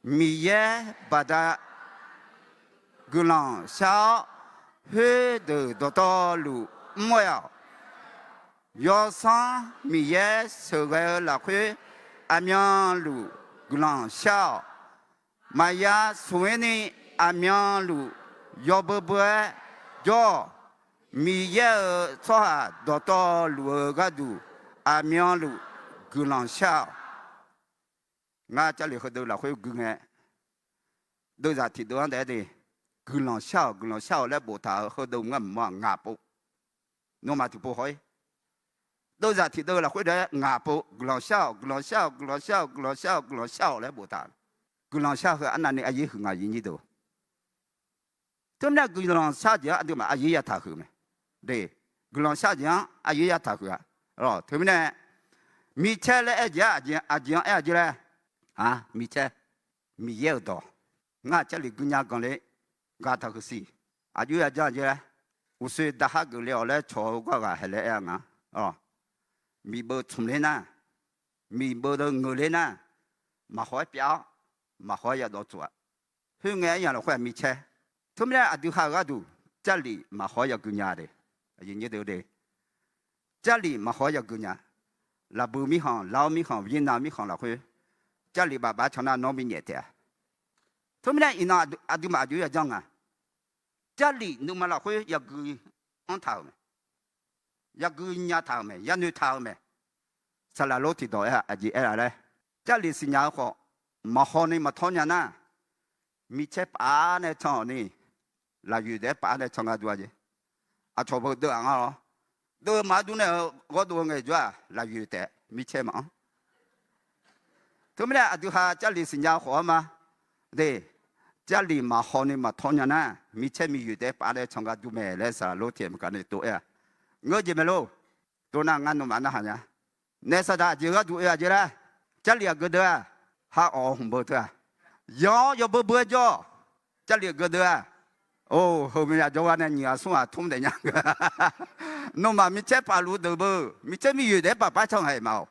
Miqyaer baqda guiqlanq shar-awr, khoerdeuq dawqtawvluf mr ghae-awq. Yawsanr Miqyaer sheuqghae-eu lafkhoer aqmyanluf guiqlanq shar-awq. Maqya smq-ir ni aqmyanluf yawbeu beu-aer jawr-awq. Miqyaer-euq tsawrhaq dawqtawvluf-eu gharduq aqmyanluf guiqlanq shar-awq. Ngar Jarlif heudeuv lafkhoer gui ngae, deuvzaq tiqdeuv-anr taef-aer de. guiqlanq shar-awq, guiqlanq shar-awq laer boftaq-euq heudeuq ngar mq-aq ngaq pov. Nawmaf tiqpov haw-ir. Deuvzaq tiqdeuv lafkhoer daef-aer ngaq pov, guiqlanq shar-awq, guiqlanq shar-awq, guiqlanq shar-awq, guiqlanq shar-awq, guiqlanq shar-awq laer boftaq. Guiqlanq shar heu arnavni aqyaer huiq nga, aqyuif aqnyir deuq. Teumirnae guiqlanq shar jeq-anr aqduimaf aqyaer yataq huiq mae. De, guiqlanq shar jeq-anr aqyaer yataq huiq-a. Teumirnae micaer laer aer jeq-aq, aqjeq-anr aer-a jeq laer, micaer, Miqyaer-euq dawq, ngar Jarlif guinya ganq le ghaq taq huiq siq. Aqjox yajan jeq laer, uqshoe daqhar geufle-awq laer cawq-eu gar ghaq haeq laer aer-a nga. Miqbeuv tsmq ler nar, miqbeuv deuq ngeuq ler nar, maqhaw-aer pyav-awr, maqhaw-aer yadawv tsuf-a. Khoerngae aryamq lafkhoer-aq micaer. Teumirnae aqdui ha-euq gharduq Jarlif maqhaw-aer yagui nya de. Jarlif maqhaw-aer yagui nya. Laqbui mirkhanq, Laos mirkhanq, Vietnam mirkhanq lafkhoer Jarlif bafbav can nar nawr binyaef taef-a. Teumirnae iqnan aqduimaf aqjox yajan nga. Jarlif nuima lafkhoer yagui anr taq-euq mae. Yagui nya taq-euq mae, yanoeq taq-euq mae. Saqlaq lor tiqdawq aer-a, aqjeq aer-a laer, Jarlif siqnya-eu khawf, maqhaw ni maqtawr nya nar, micaer paf-aer nae can-awq ni, lafyoeq taef-aer paf-aer nae can nga dov-a jeq. Aqcawq beu deuv-aq ngar lawr. Deuv maqdur nae-eu ghawrdov-eu ngaejawr-aq, lafyoeq taef micaer maqanr. Teumirnae aqdui ha Jarlif siqnya-eu khawf-anr ma. De, Jarlif maqhaw ni maqtawr nya nar, micaer miqyoeq taef-aer paf-aer nae can nga dov mae laer saqlaq lor tiqaer maqgaq nae tov aer-a. Ngeur jeq mae lor. Tov nar ngar nawmaf narhaq nya. Naef saqdaq aqjeq gharduq oe-aq jeq laer, Jarlif aqgeu deuq-aq, ha awq hmq beu teu-aq, yanq-awr yawbeu beu-aer jawr-awq. Jarlif aqgeu deuq-aq, or, heu myav jawrgar nae nyiq ghaq smr ghaq tmr daef nya. Nawmaf micaer paf luf deuq beu, micaer miqyoeq taef-aer paf paf can ngae ma-awq.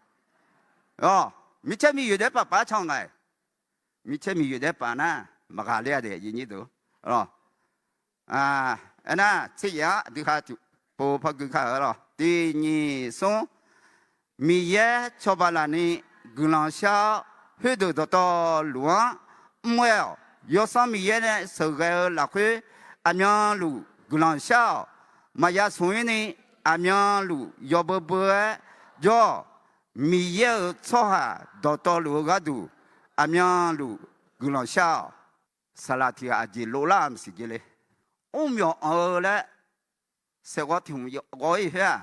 Micaer miqyoeq taef-aer paf paf can ngae. Micaer miqyoeq taef-aer paf nar, maqghaq ler-a de, aqyuif aqnyir deuq. Aernar, tser yaef-anr aqdui ha tiqpov par gui kar-eu lawr. Tiq nyiq smr, Miqyaer cawba lafni guiqlanq shar-awr, khoerdeuq dawqtawvluf-anr mr ghae-awq. Yawsanr Miqyaer nae sheuqghae-eu lafkhoer aqmyanluf guiqlanq shar-awq. Maqya smq-ir ni aqmyanluf yawbeu beu-aer jawr-awq. Miqyaer-euq tsawrhaq dawqtawvluf-eu gharduq aqmyanluf guiqlanq shar-awq. Saqlaq tiq ghaq aqjeq lovlar-eu maqsiq jeq le. Mrmyawq anq-eu laer saeqghawv tiq hmq ghawv-ir khoer-aq,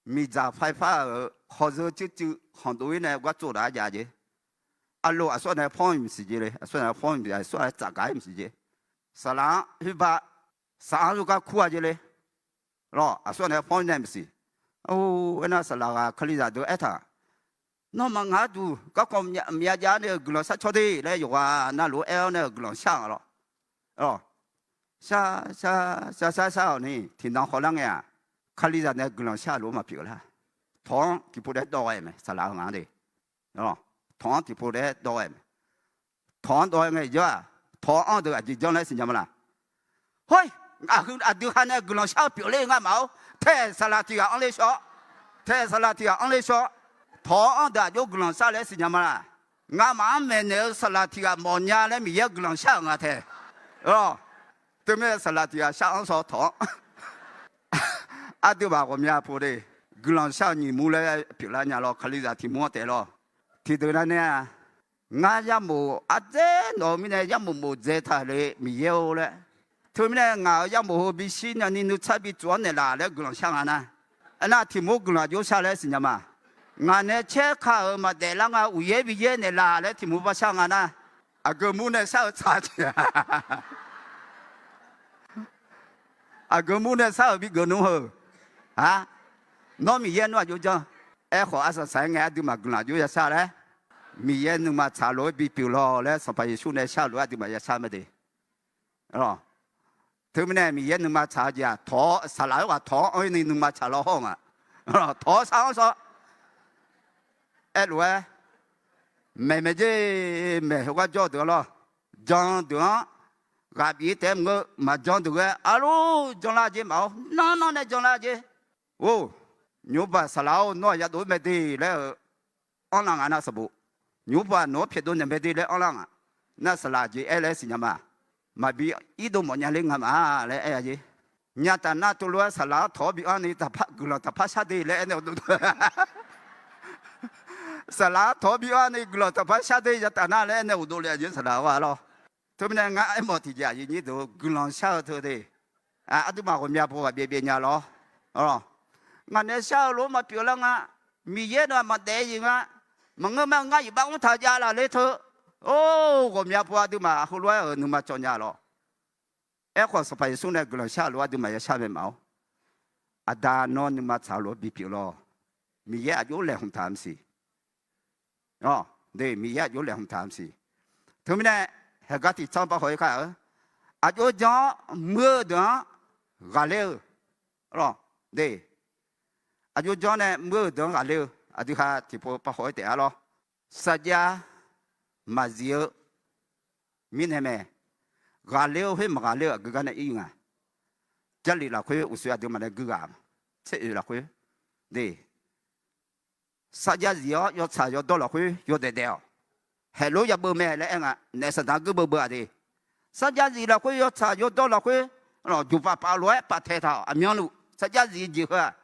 miqdzaq paipar-euq hawqzeu cuivcuiv khanqdov-ir nae gar tsovdaq-aer jav jeq. Aqloq aqsur nae pawr-ir maqsiq jeq le. Aqsur nae pawr-ir, aqsur nae tsafgaq-ir maqsiq jeq. Saqlaq-anr khoerba, saq-anr zurgar kur-a jeq le. Lawr, aqsur nae pawr-ir nae maqsiq. Aernar saqlaq ghaq kalizaq deuq aertaq, nawmaf ngaq-anr duq garkawv myav jav nae-euq guiqlanq shar caw de laer yawqghaq navluf-aer aer-awr nae-euq guiqlanq shar-a lawr. Shar, shar, shar, shar, shar-awq ni tiqnan khawvlar ngae-aq, kalizaq nae guiqlanq shar lof-aer maqpyeuf lar. Tawq-anr tiqpov daef-aer dawv ghae mae, saqlaq-eu ngaq-anr de. Tawq-anr tiqpov daef-aer dawv ghae mae. Tawq-anr dawv-aer ngae jawr-aq, tawq-anr deuq aqjeq janr laer siqnya ma laq? Hoi, aqdui ha nae guiqlanq shar-eu pyeufler ngar maf-awr, taef saqlaq tiq ghaq anr ler shawr. Taef saqlaq tiq ghaq anr ler shawr. Tawq-anr deuq aqjox guiqlanq shar laer siqnya ma laq? Ngamaf-anr maeqnaeq-eu saqlaq tiq ghaq mawfnya laer Miqyaer guiqlanq shar-euq nga tae. Teumirnae saqlaq tiq ghaq shar-anr shawr tawq-anr. Aqduimaf ghawqmya pov de, guiqlanq shar-eu nyiq mur laer pyeuflar nya lawr, kalizaq tiq mur-anr taef lawr. Tiqdeuq nav nae-aq, ngar yarmof ardzaer nawq-eu mirnae yarmof mof dzae taq le Miqyaer-or laer. Teumirnae ngaq-euq yarmof heu bishir nyani nuitsar bitsuf-anr naeqlaf laer guiqlanq shar nga nar. Aernar tiq mur guiqlanq aqjox shar laer siqnya ma. Ngaq nae caer ka-euq maqdaef lar nga uqyaer biyaer naeqlaf laer tiq mur bar shar nga nar. Aqgeu mur nae shar-eu tsaq jeq-a. Aqgeu mur nae shar-euq bi geuf nmr heu. Nawr Miqyaer nmr aqjox janr. Aerkhawf arsaq saq-aer ngae aqduimaf guiqlanq aqjox ya shar laer, Miqyaer nuima tsaq lof-aer bipyeuf lawq laer Sanqpaq Yeqsur nae shar lof-aer aqduimaf ya shar mae de. Teumirnae Miqyaer nuima tsaq-eu jeq-aq, tawq-awr saqlaq-aer ghaq tawq-anr anr-ir ni nuima tsaq lawr hawr nga. Tawq-awr shar-anr shawr. Aerlof-aer maeq maeq jer, maeq heugar jawr-eu deuq-anr lawr, jan deuq-anr ghaq bif-ir taef-aer maqngeur, maqjan deuq ghae arlor janlar jer maf-awr nanr nanr nae janlar jer. Or, nymqbaq saqlaq-or nawr-aq yadov-ir mae de laer-eu anrlar nga nar sanqbof. Nymqbaq nawq-anr pyaeqdov naeq mae de laer anrlar nga. Nar saqlaq jeq aer laer siqnya ma. Maqbi irdov mawfnya ler nga ma laer aer-a jer. Nyataf nar tov lof-aer saqlaq-anr tawq-awr bi anr ni guiqlanq taqpar shar de laer aernaeq uqdov. Saqlaq-anr tawq-awr bi anr ni guiqlanq taqpar shar de yataf nar laer aernaeq uqdov le-a jeq saqlaq-a lawr. Teumirnae ngar aermawf tiqjeq aqyuif nyir deuq guiqlanq shar-eu teu de. Aqduimaf ghawqmya paw ghaq byaev byaev nya lawr. Ngaq nae shar-eu lof-aer maqpyeuf lar nga. Miqyaer dawq-aq maqdaef-eu nga. Maqngeur ma-eu ngar iqbax mr taq jav laf le teu. Or, ghawqmya paw aqduimaf heulof-aer-euq nuima cawv nya lawr. Aerkhawf Sanqpaq Yeqsur nae guiqlanq shar-eu lof-aer aqduimaf yashar mae maf-awr. Aqda nawr nuima tsaq-eu lof-aer bipyeuf lawr. Miqyaer aqjox laeqhmq taq maqsiq. Miqyaer aqjox laeqhmq taq maqsiq. Teumirnae haeqgar tiq tsanr par haw-ir kar-eu, aqjox jan-awr muir-eu deuq-anr ghaqler-eu. Aqjox jan nae muir-eu deuq-anr ghaqler-eu. Aqdui ha tiqpov par haw-ir taef-a lawr. Sarjax maqzif-eu mirnae mae. Ghaqler-eu khoer maqghaqler-eu aqgeu gar nae ir nga. Jarlif lafkhoer uqshoe aqduimaf nae guighaq tser oeq lafkhoer de. Sarjax zif-awr yawtsaq yawdawr lafkhoer yawdaef daef-awq. Haeqlof yabeuv mae laer aer nga. Naef saqdaq-anr guirbeuv beuv-aq de. Sarjax zif lafkhoer yawtsaq yawdawr lafkhoer, juqpaf paf lof-aer paf taeq taq-awq. Aqmyanluf sarjax zif jeq heu-aq,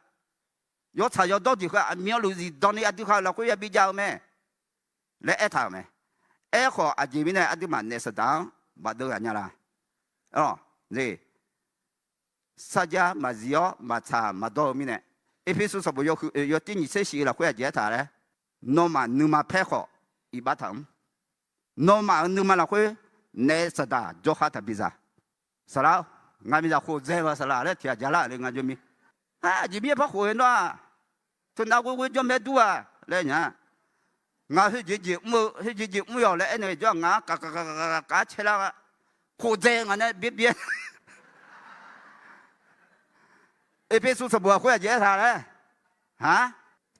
yawtsaq yawdawr jeq heu-aq, aqmyanluf zifdan ni aqdui ha lafkhoer yabi jav-eu mae laer aertaq-euq mae. Aerkhawf aqjeq mirnae aqduimaf naef saqdaq-anr bafdeuv ghaq nya la? Sarjax maqzif-awr maqtsaq maqdawr-eu mirnae, Erpersu sanqbof yawhuiq oeq yawtir nyiq tser shif lafkhoer aqjeq aertaq laer, nawmaf nuima paer khawf iqbax taq mr. Nawmaf-euq nuima lafkhoer naef saqdaq jawrkhar taqbi za. Saqlaq-or, ngaq miqzaq khof dzae-eu saqlaq laer tiq ghaq ja lar-euq le nga jawr mir. Aqjeq mirnae par khof-eu nawr-aq, teunav ghoer ghoer jawr maer dur-a laer nya. Ngaq khoerjeq jeq mr-eu, khoerjeq jeq mr-awq laer aernaeq jawr-aq, ngaq-anr kaq kaq kaq kaq kaq caer lar-a. Khof dzae ngaq nae byaer byaer Erpersu sanqbof-aq khoer aqjeq aertaq laer, ha,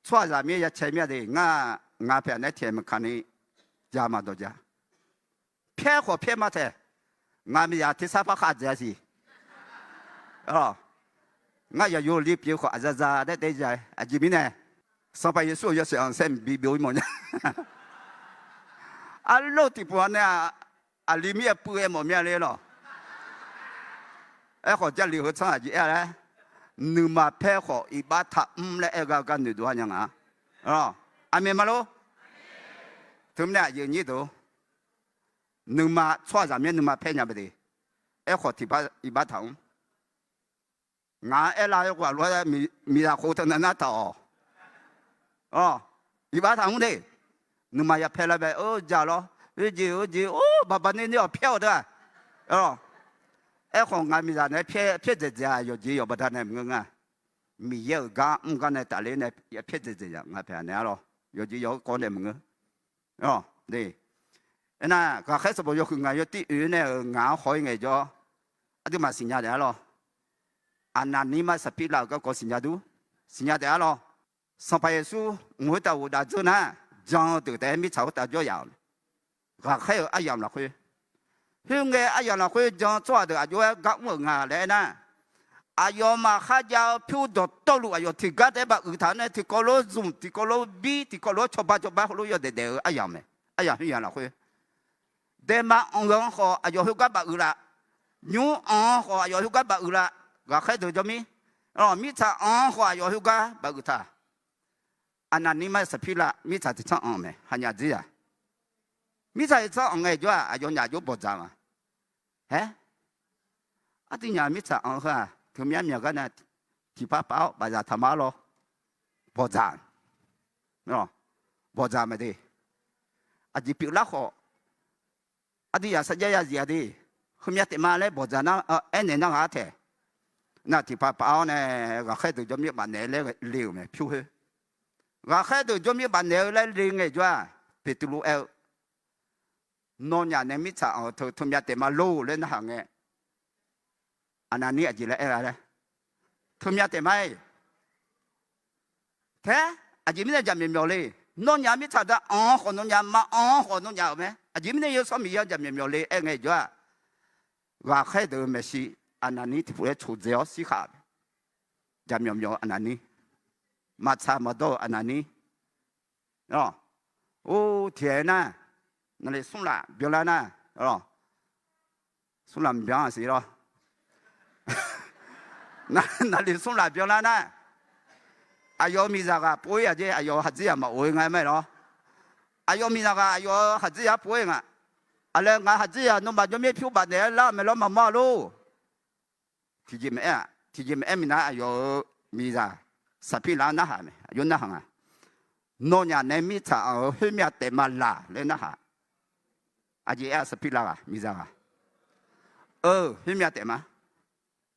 tsawrhaqzaq mir ya cae mir-a de. Ngar, ngaq paeq nae tiq aeq maqkaq ni ja maqdawq ja. Paer khawf paer ma taeq. Ngaq miqzaq tersar par khav dzaeq-a siq. Ngar yaqyo li pyeuf khawf aqzaza daer daer ja-aer aqjeq mirnae, Sanqpaq Yeqsur-euq yawshaef anqsaer mqbi byov-ir mawf nya. Arlawr tiqpov-a nae-aq, aqli mir-aer puiv-aer mawf mya le lawq. Aerkhawf Jarlif heu tsanr aqjeq aer-a laer, nuima paer khawf iqbax taq mr laer aer-eu gar-eu gar noeqdov-a nya nga. Aqmeq ma lor. Teumirnae aqyuif nyir deuq, nuima tsawrhaqzaq mir-aer nuima paer nya ba de. Aerkhawf tiqpav iqbax taq mr. Ngaq-anr aerlar-eu ghaq lof-aer miqzaq khof teunav nar taq-awq. Iqbax taq mr de. Nuima ya paer lar bae-eu ja lawr. Oejeq oejeq or baqbaq ner ner-awq pyaer-awq deuq-aq. Aerkhawf ngaq miqzaq nae pyaer dzaeq dzaeq-aq yawqjeq yawq baqdanae maqngeur nga. Miqyaer-euq gar mr gar nae tafler nae ya pyaer dzaeq dzaeq-aq ngaq paeq naeq-ar lawr. Yawqjeq yawq-eu kawv nae maqngeur. Aernar, ghaqkhaer sanqbof yawhuiq ngaq yawtir oeq nae-euq ngaq-anr haw-ir ngaejawr, aqduimaf siqnya taef-ar lawr. Aqnaqnirmar Saqpirlav-euq garkawv siqnya dur. Siqnya taef-ar lawr. Sanqpaq Yeqsur mq khoertav ghofdav dzeur nar, jan-eu deuq taef-aer mirtsaq khoertav jawr yaf-awq. Ghaqkhaer-euq aryamq lafkhoer, khoerngae aryamq lafkhoer jan-eu tsawrhaq deuq aq jov-aer gar mr-euq nga laer aernar, aqyawfmaf kharjav-eu pyur dawqtawvluf aqyawf tiqgar taef-aer bafuiq taq-anr nae tiqkawv lof zmq, tiqkawv lof bir, tiqkawv lof cawba cawba heulof yawdaef daef-eu aryamq mae. Aryamq khoer yamq lafkhoer, daema anq-anr khawf aqyawf khoergar bafuiq laf. Nymr anq-anr khawf aqyawf khoergar bafuiq laf. Ghaqkhaer deuq jawr mir. Mirtsaq anq-anr khawf aqyawf khoergar bafuiq taq. Aqnaqnirmar Saqpirlav mirtsaq tiqtsanr anq mae, hanyaf dzir-aq. Mirtsaq tiqtsanr anq ngaejawr-aq aqyawfnyaf jov bawqdzaq ma. Aer, aqduinyaf mirtsaq anq heu-aq teumyanr myaq gar nae tiqpav pav-awr bafzaq taq ma-ar lawr. Bawqdzaq, bawqdzaq mae de. Aqjeq pyeuflar khawf, aqduinyaf sarjax yazif-a de. Heumya taef ma laer bawqdzaq nar aernaeq nar ghaq-ar taeq. Nar tiqpav pav-awr nae ghaqkhaer deuq jawrmir bafnaeq-eu laer le-euq mae pyur khoer. Ghaqkhaer deuq jawrmir bafnaeq-eu laer le ngaejawr-aq, Beqtuvluv aer-eu, nawnyaf nae mirtsaq anq-eu teu teumya taef ma lor laer narhaq ngae, Aqnaqnir aqjeq laer aer-a laer, teumya taef ma-iq. Tae-aer, aqjeq mirnae jaqmyawf myawf le. Nawnyaf mirtsaq da anq-anr khawf nawnyaf, ma anq-anr khawf nawnyaf-euq mae. Aqjeq mirnae Yawsanr Miqyaer-anr jaqmyawf myawf le aer ngaejawr-aq, ghaqkhaer deuq-eu maeqshi Aqnaqnir tiqpov laer coqdzae-awr shirkhav-a. Jaqmyawf myawf-eu Aqnaqnir, maqtsaq maqdawr-eu Aqnaqnir, or, tiqghae nar, naqli smrlaf byanlar nar, smrlaf byan-a siq lawr. Naqli smrlaf byanlar nar, aqyawf-euq miqzaq ghaq pov-ir-aq jeq, aqyawf-euq khaqdzerzaq maqof-ir nga mae lawr. Aqyawf miqzaq ghaq aqyawf-euq khaqdzerzaq pov-ir nga. Aqlaer ngaq haqdzir-aq nawmaf jawrmir pyur baf naeq-aer lar-eu mae lawr maqmawr-a lor. Tiqjeq maqaer-aq, tiqjeq maqaer minav aqyawf-euq miqzaq Saqpirlav-anr narhaq mae, aqjox narhaq nga. Nawnyaf nae mirtsaq-anr-euq khoermyav taef ma laq laer narhaq. Aqjeq aer-a Saqpirlav ghaq miqzaq ghaq. Eu, khoermyav taef ma.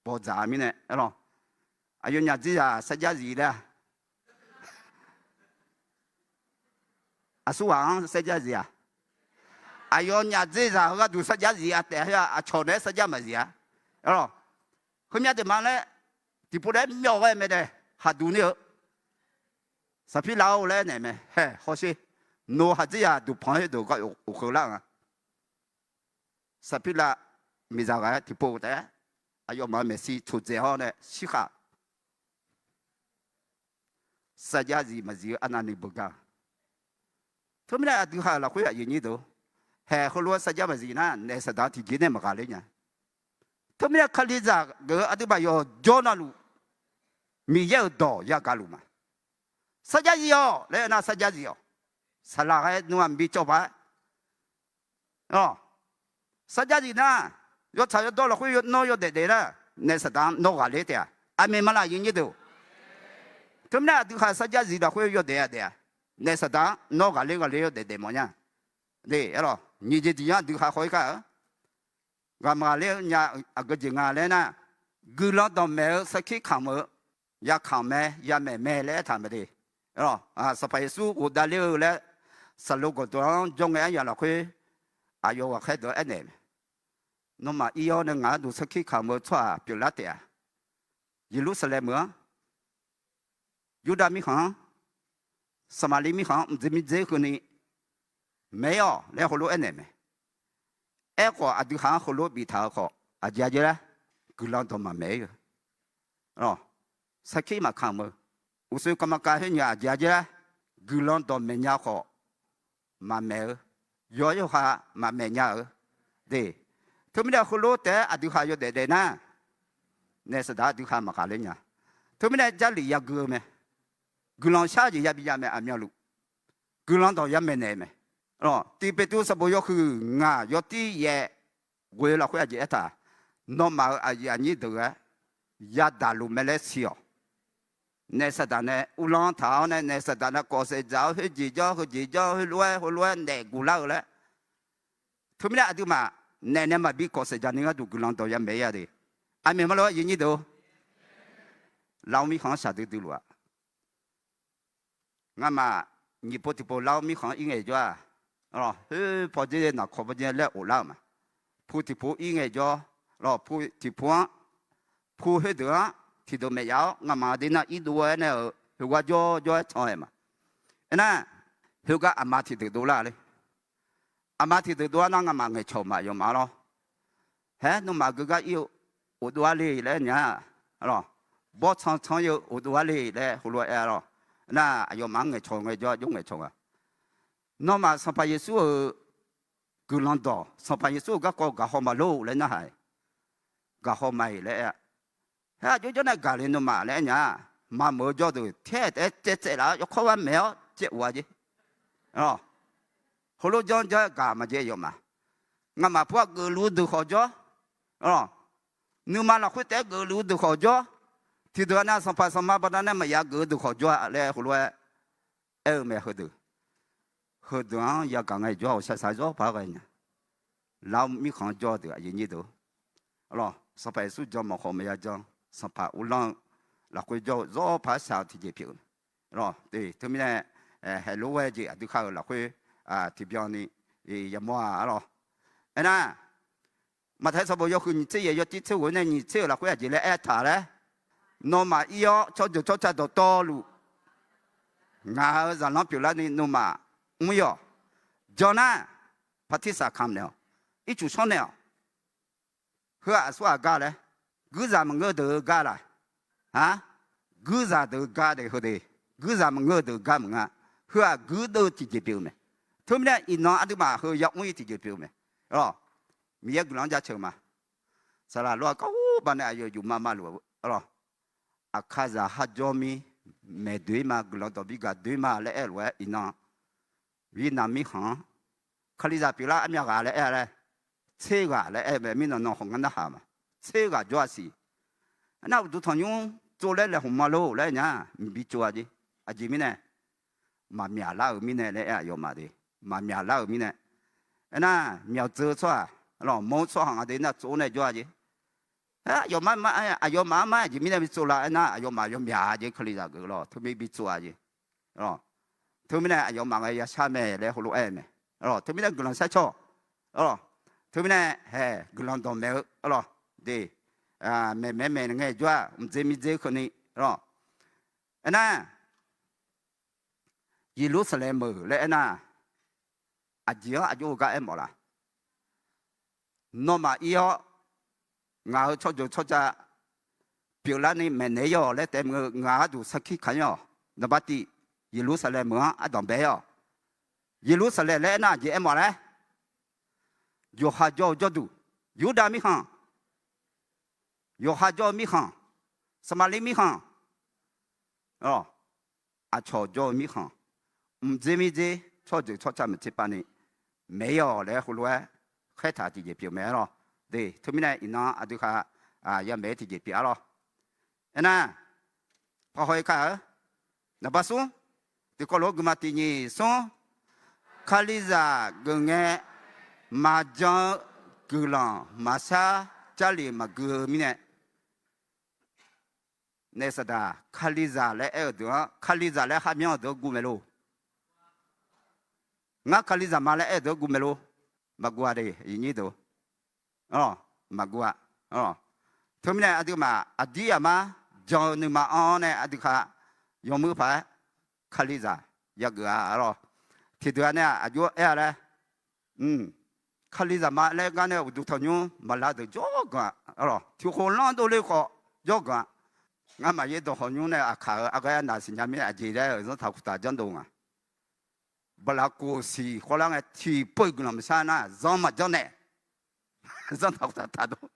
Bawqdzaq mirnae aerlawq. Aqyawfnyaf dzerzaq sarjax zif laer-a. Aqsurghaq-anr sarjax zif-aq. Aqyawfnyaf dzerzaq-eu gharduq sarjax zif-a taef-a, aqcawq naeq-aer sarjax maqzif-a. Aerlawq. Khoermyav taef ma laer tiqpov laer myawf ghae mae dae khaqduq ni-eu. Saqpirlav-or laer naeq mae haeq hawsher. Nawq haqdzerzaq duqpanq-aer deuq gar of kheuvlar-eu nga. Saqpirlav miqzaq ghaq-aer tiqpov taef-aer aqyawfmaf-euq maeqshi coqdzaeq-awr nae shirkhaq sarjax zif maqzif-eu arnavni beugar. Teumirnae aqdui ha-euq lafkhoer aqyuif nyir deuq, haeq heulof-aer sarjax maqzif nar naef saqdaq tiqjeq nae maqghaqler nya. Teumirnae kalizaq geuf-eu aqduimaf yawqjawr navluf Miqyaer-euq dawq yagaq luf ma. Sarjax zif-awq laer aernar sarjax zif-awq. Saqlaq ghae nmr-aq bi cawv paq-aer sarjax zif nar, yawtsaq yawdawr lafkhoer yawdawr yawdaef daef nar, naef saqdaq-anr nawr ghaqler taef-a. Aqmeq ma laf aqyuif nyir deuq. Teumirnae aqdui ha sarjax zif lafkhoer yawdaef-a daef-a. Naef saqdaq-anr nawr ghaqler ghaqler yawdaef daef mawf nya. Aerlawq, nyiq jeq tiq yanr aqdui ha khawf-ir kar-eu ghaq maqghaqler-eu nya. Aqgeu jeq nga laer nar, guiqlanq dawqmaeq-eu sarkir kamq-eu yakamq mae, yamaeq mae laer aertaq mae de. Sanqpaq Yeqsur ghofdav ler-eu laer saqlo gawqdawq-anr jawr ngae aryaq lafkhoer aqyawf ghaqkhaer deuq-anr aernaeq mae. Nawmaf ir-awr nae ngaq gharduq sarkir kamq-eu tsawrhaq pyeuflar taef-a. Yeqlursaqlaeq meuq-anr, Yurdav mirkhanq-anr, Saqmaqliv mirkhanq-anr mqdzer mirdzer heuni maeq-ir-awq laer heulof-aer aernaeq mae. Aerkhawf aqdui ha-anr heulof biftaq-eu khawf aqjeq-a jir laer, guiqlanq dawq maqmaeq-ir-eu sarkir maqkamq-eu, uqshoe kamqma kav khoer nyiq aqjeq-a jir laer, guiqlanq dawqmaeq nya khawf maqmaeq-eu, yawqha yawqha maqmaeq nya-eu de. Teumirnae heulof taef-aer aqdui ha yawdaef daef nar, naef saqdaq aqdui ha maqghaqler nya. Teumirnae Jarlif yagui-eu mae. Guiqlanq shar jeq yabi ya mae aqmyanluf. Guiqlanq dawq yamaeq naeq mae. Tiq Peqtruv sanqbof yawhuiq ngaq yawtir yaev ghoe-eu lafkhoer aqjeq aertaq, nawmaf-euq aqyuif aqnyir deuq-aer yadaq luf mae laer siq-awq. Naef saqdaq nae uvlanr taq-awr nae naef saqdaq nae kawf saef dzaq-awr khoerjeq jawr heujeq jawr heulof-aer heulof-aer naef guvlar-eu laer. Teumirnae aqduimaf naef nae maqbi kawf saef dzaq ni gharduq guiqlanq dawq yamaeq-ir-a de. Aqmeq ma lor aqyuif nyir deuq-or, Lar-or mirkhanq-anr shaqdui dui luf-a. Ngamaf nyiq pov tiqpov Lar-or mirkhanq-anr ir ngaejawr-aq, khoer paw dzer naqkaw paw dzer laer of lar-euq ma. Pu tiqpov ir ngaejawr, pu tiqpov-anr, pu khoerdeuq-anr tiqdeuq maeq yaf-awr ngamaf aqdui nar irdov-aer nae-euq heugar jawrjawr-aer can-aer ma. Aernar, heugar aqma tiqdeuq dovlar le. Aqma tiqdeuq dov-ar nar ngamaf ngaeqcawq ma yawfmaf-a lawr. Haer nawmaf geugar ir-eu ofdov-ar le laer nya-a. Bawrtsanq tsanr-eu ofdov-ar le laer heulof-aer aer-a lawr. Nar aqyawfmaf-anr ngaeqcawq ngaejawr jov ngaeqcawq nga. Nawmaf Sanqpaq Yeqsur-euq guiqlanq dawq, Sanqpaq Yeqsur-euq garkawv gaqhaw ma lor laer narhaq-iq, gaqhaw ma-iq laer aer-a. Haer aqjox jawr nae gaq le nawmaf laer aer nya-a. Maqmeuq-eu jawr deuq taer taef-aer caev tsaev laf-awr yawkawr gar maeq-awr caev of-a jer. Heulof janr janr-aer gaq maqjae yawfmaf. Ngamaf pu-aq geufluf-eu deuq khawf jawr. Nuima lafkhoer taef-aer geufluf-eu deuq khawf jawr. Tiqdeuq-aq nar sanqpaq sanqma baqdanae maqya geuf-eu deuq khawf jawr-a laer heulof-aer aer-eu mae heudeuq. Heudeuq-anr yagaq ngaejawr-awq shaqshaq zawr paq-aer ghae nya. Lar-or mirkhanq-anr jawr-eu deuq aqyuif nyir deuq-or, sanqpaq Yeqsur jan mawf khawf maqya jan, sanqpaq uvlanr-eu lafkhoer jawr-eu zawr paq-aer shaq-eu tiqjeq pyeuf-eu. Teumirnae haeqlof-aer jeq aqdui kar-euq lafkhoer tiqbyan ni yamawr-a lawr. Aernar, Maqtaeq sanqbof yawhuiq nyiq tser yaeq yawtir tser ghof-ir nae nyiq tser-euq lafkhoer aqjeq laer aertaq laer, nawmaf ir-awr tsawrjeuq tsawrca dawqtawvluf ngaq-euq zaqlanr pyeuflarni nawmaf mr-ir-awq. Jan nar, partirsaq kamq naeq-awq. Ircuf shawr naeq-awq. Heu-aq aqsurghaq gar laer, guirzaq maqngeur-eu deuq-eu gar laq? Guirzaq deuq-eu gar de heu de. Guirzaq maqngeur-eu deuq-eu gar maqngeur-a. Heu-aq guirdeuv-eu tiqjeq pyeuf-eu mae. Teumirnae iqnan aqduimaf heu yamr-ir tiqjeq pyeuf-eu mae. Miqyaer guiqlanq-anr jaceuq ma. Saqlaq lof-aer kawr baqdanae aqyawf yufma ma luf-eu, aqkazaq har jawr mir, maeq doe-ir ma, guiqlanq dawq bi gaq doe-ir ma laer aer-eu lof-aer iqnan, Vietnam mirkhanq-anr Kalizaq pyeuflar armyav ghaq laer aer-a laer, tser ghaq laer aer-eu mae, mirnan nan khawf ngar narhaq ma. Tser ghaq jawr-a siq. Aernar uqduq tanqnymr tsov laer laeqhmq ma lor laer nya, mqbi tsov-a jeq. Aqjeq mirnae, maqmyaq lar-euq mirnae laer aer aqyawfmaf de. Maqmyaq lar-euq mirnae. Aernar myawq dzeur-eu tsawrhaq, mawr-eu tsawrhaq nga de nar tsov nae jawr-a jeq. Aqyawfmaf, aqyawfmaf-anr mar aqjeq mirnae bi tsov la aernar aqyawfmaf yawmyaq-a jeq, Kalizaq geuf lawr, teumir bi tsov-a jeq. Teumirnae aqyawfmaf ngae yashar mae laer heulof-aer mae. Teumirnae guiqlanq shar cawq. Teumirnae hae guiqlanq dawqmaeq-eu lawr de. Maeqmaeq maeq ngae jawr-a mqdzer mirdzer keuvni lawr. Aernar, Yeqlursaqlaeq meuq laer aernar, aqjeq-anr aqjox-eu gar aermawf la? Nawmaf ir-awr, ngaq-euq tsawrjeuq tsawrca pyeuflarni maeqnaeq-ir-awq laer taef-aer maqngeur, ngaq gharduq sarkir kamq-ir-awq. Naqbar tiq, Yeqlursaqlaeq meuq-anr ardanq bae-ir-awq. Yeqlursaqlaeq laer aernar aqjeq aermawf laer, yawqha jawr-eu jawrduq, Yurdav mirkhanq, yawqha jawr-eu mirkhanq, Saqmaqliv mirkhanq, aqcawq jawr-eu mirkhanq, mqdzer mirdzer tsawrjeuq tsawrca maqtserpav ni maeq-ir-awq laer heulof-aer khaertaq tiqjeq pyeuf mae-a lawr. De, teumirnae iqnan aqdui khaq yamaeq-aer tiqjeq pyeuf-a lawr. Aernar, paqhaw-ir kar-eu, naqbar smr, tiqkawv lof-aer guiqma tiq nyiq smr, Kalizaq geuf ngae maqjan-eu guiqlanq maqshar, Jarlif maqgui-eu mirnae. Naef saqdaq, Kalizaq laer aer-eu deuq-anr Kalizaq laer kharmyanr-eu deuq-anr guv mae lor. Ngar Kalizaq ma laer aer-eu deuq-anr guv mae lor. Maqguv-a de, iqnyir deuq. Maqguv-a. Teumirnae aqduimaf aqdir aqmar jan-eu nuima-anr nae aqdui khaq yawmuiq paq-aer Kalizaq yageuf-a lawr. Tiqdeuq-a nae aqjox aer-a laer, Kalizaq ma laer gar nae uqduq tanqnymr maqlar deuq jawrganq-a lawr. Tiqkhof lanr dovle khawf jawrganq-a. Ngamaf yaerdawq khawf nymr nae aqkaq-eu arghaer arnaq siqnya mirnae aqjeq laer-euq zanrtaq kuftaq janrdov nga. Baqlaqkof siq khawvlar ngae tiqpov-iq guiqlanq maqshar nar zanr maqjanr nae, zanrtaq kuftaq taqdov.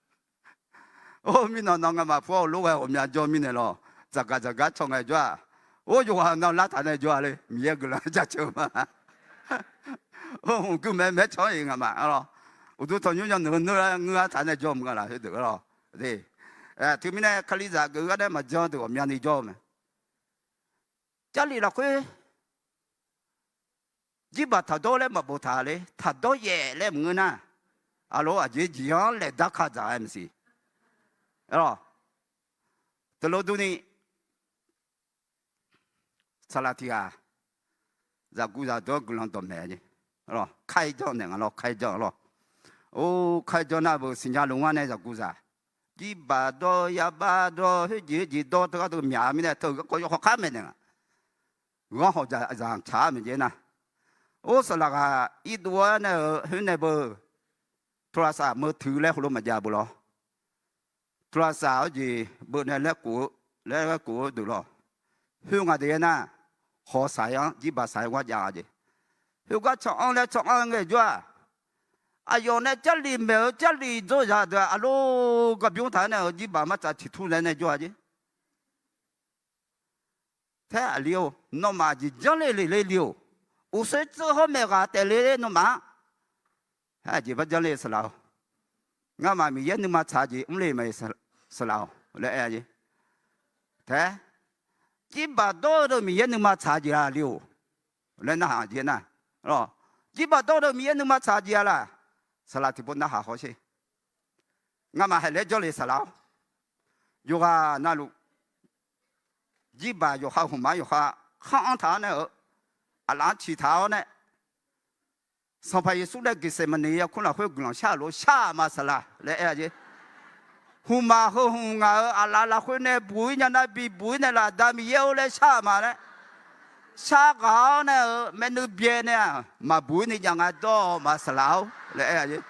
Or, mirnan nan ngamaf pu-awr lof ghae ghawqmya jawr mirnae lawr, dzaqgaq dzaqgar caw ngae jawr-aq. Or, yawqghaq nan lar taq nae jawr-a le, Miqyaer guiqlanq jaceuq ma. Or, hmq guimaeq maeq-aer caw-anr iq ngamaf-a lawr. Uqduq tanqnymr yawnuiq-eu neur-a ngeur-a taq nae jawr mq nga laf khoerdeuq-a lawr. Teumirnae Kalizaq geuf gar nae maqjan deuq ghawqmyani jawr-eu mae. Jarlif lafkhoer jirbaq taqdawr laer maqboftaq le, taqdawr yaef laer maqngeur nar, aqlof aqjeq jeq-anr laeq darkaq dzaq-aer maqsiq. Teulof durni, saqlaq tiq ghaq zaqguq zaqdeuq-anr guiqlanq dawqmaeq-a jeq. Kaer janr naeq nga lawr, kaer janr lawr. Or, kaer janr nar beuq siqnya luf ngar nae zaqguq zaq, jirbaq dawr, yabaf dawr, khoerjeq khoerjeq dawr teu gharduq myaq-eu mirnae teu garkawv yawkawv khar maeqnaeq nga. Ghanr hawq zaq tsaq-a maeqjaev nar. Or, saqlaq ghaq irdov-aer nae-euq khoer nae beu, โทรศัพท์มือถือ laer heulof maqjav beu lawr. โทรศัพท์ awr jeq beuv nae laer kof-eu, laer kof-eu deuq lawr. Khoer nga deuq-aer nar, hawq saq-aer-anr jirbaq saq-aer gar jav-a jeq. Khoergar can-anr laer can-anr ngae jawr-aq, aqyawf nae Jarlif maeq-eu Jarlif dzawrzaq deuq-aq, aqlof garbymr taq-aer nae-euq jirbaq martsaq tiq tur laer nae jawr-a jeq. Taer aqli-or, nawmaf aqjeq janrle le le li-or, uqshoe tseuv hawr maeq ghaq taef le nawmaf-anr. Aqjeq bar janrle saqlaq-or, ngamaf Miqyaer nuima tsaq jeq mrle mae saqlaq-or laer aer-a jeq. Taer, jirbaq dawr-eu deuq Miqyaer nuima tsaq jeq-a li-or laer narhaq jeq nar, jirbaq dawr-eu deuq Miqyaer nuima tsaq jeq-a laq, saqlaq tiqpov narhaq hawsher. Ngamaf haeq laer janrle saqlaq-or, yawqghaq navluf, jirbaq yawqha hmqmaq yawqha khanr-anr taq-awr nae-euq, aqlaf-anr ciqtaq-awr nae, Sanqpaq Yeqsur nae Geqseqmaqniq yarkmr lafkhoer guiqlanq shar-euq lof shar-aq ma saqlaq laer aer-a jeq. Hmqmaq heu hmq ngaq-euq aqlaf lafkhoer nae buq-ir nya nar bibuq-ir nae laf Da Miqyaer-or laer shar-aq ma laer. Shar ghaq-awr nae-euq maernui byae nae-aq maqbuq-ir ni jav nga dawr-awq ma saqlaq-or laer aer-a jeq.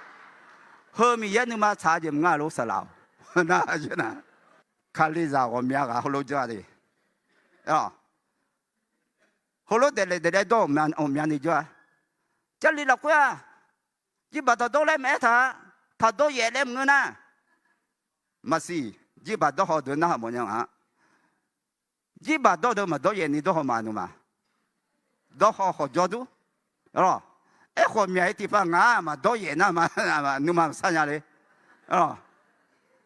Heu Miqyaer nuima tsaq jeq maqnga lof saqlaq-or. Kalizaq ghawqmya ghaq heulof janr-a de. Heulof daeflaef daeflaer dawr-euq ghawqmyani jawr-a. Jarlif lafkhoer-aq, jirbaq taqdawr laer maqaer taq-a. Taqdawr yaef laer maqngeur nar, maqsiq. Jirbaq dawr haw deuq narhaq mawfnya nga. Jirbaq dawr deuq maqdawr yaef ni dawr haw ma nuima. Dawr haw hawqjawr dur. Arlawq, Aerkhawf myaq-ir tiqpav ngaq-aq maqdawr yaef nar ma, nuima maqsar nya le.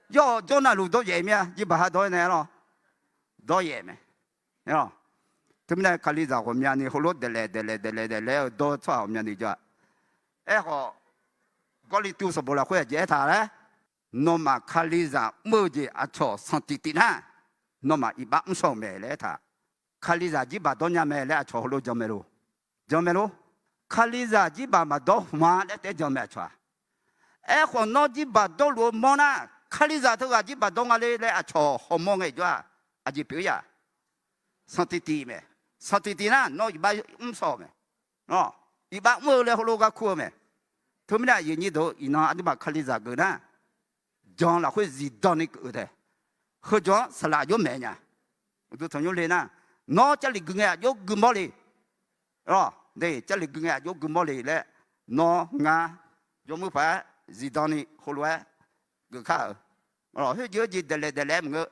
Yawr-awq, jawrnavluf dawr yaef mir-a, jirbaq ha dawr-aer nae lawr. Dawr yaef mae. Teumirnae kalizaq ghawqmyani heulof daeflaef daeflaef daeflaef daeflaef-eu dawr-eu tsawrhaq ghawqmyani jawr-a. Aerkhawf, Gawrliqtu sanqbof lafkhoer aqjeq aertaq laer, nawmaf kalizaq mr-eu jeq aqcawq sanqtiq tiq nar, nawmaf iqbax mr shaw-euq mae laer aertaq. Kalizaq jirbaq dawr nya mae laer aqcawq heulof jan mae lo. Jan mae lo. Kalizaq jirbaq maqdawr hmq-a laer taef-aer jan mae aqcawq-aq. Aerkhawf nawr jirbaq dawrluf-eu mawr nar, kalizaq teughaq jirbaq dawr nga le laer aqcawq hawmawr ngae jawr-aq. Aqjeq pyeuf-ir ya. Sanqtiq tiq mae. Sanqtiq tiq nar nawr iqbax mr shaw-euq mae. Iqbax mr-eu laer heulof gar kur-eu mae. Teumirnae aqyuif nyir deuq iqnan aqduimaf kalizaq geuf nar, jan lafkhoer zifdan ni keuf-eu taef. Heujan-anr saqlaq aqjox maeq nya. Uqduq tanqnymr le nar, nawr Jarlif gui ngae aqjox gui mawr le. Jarlif gui ngae aqjox gui mawr le laer, nawr ngar jawrmuir paq-aer zifdan ni heulof-aer geuf kar-euq. Khoerjeq-eu jeq daeflaef daeflaef-aer maqngeur.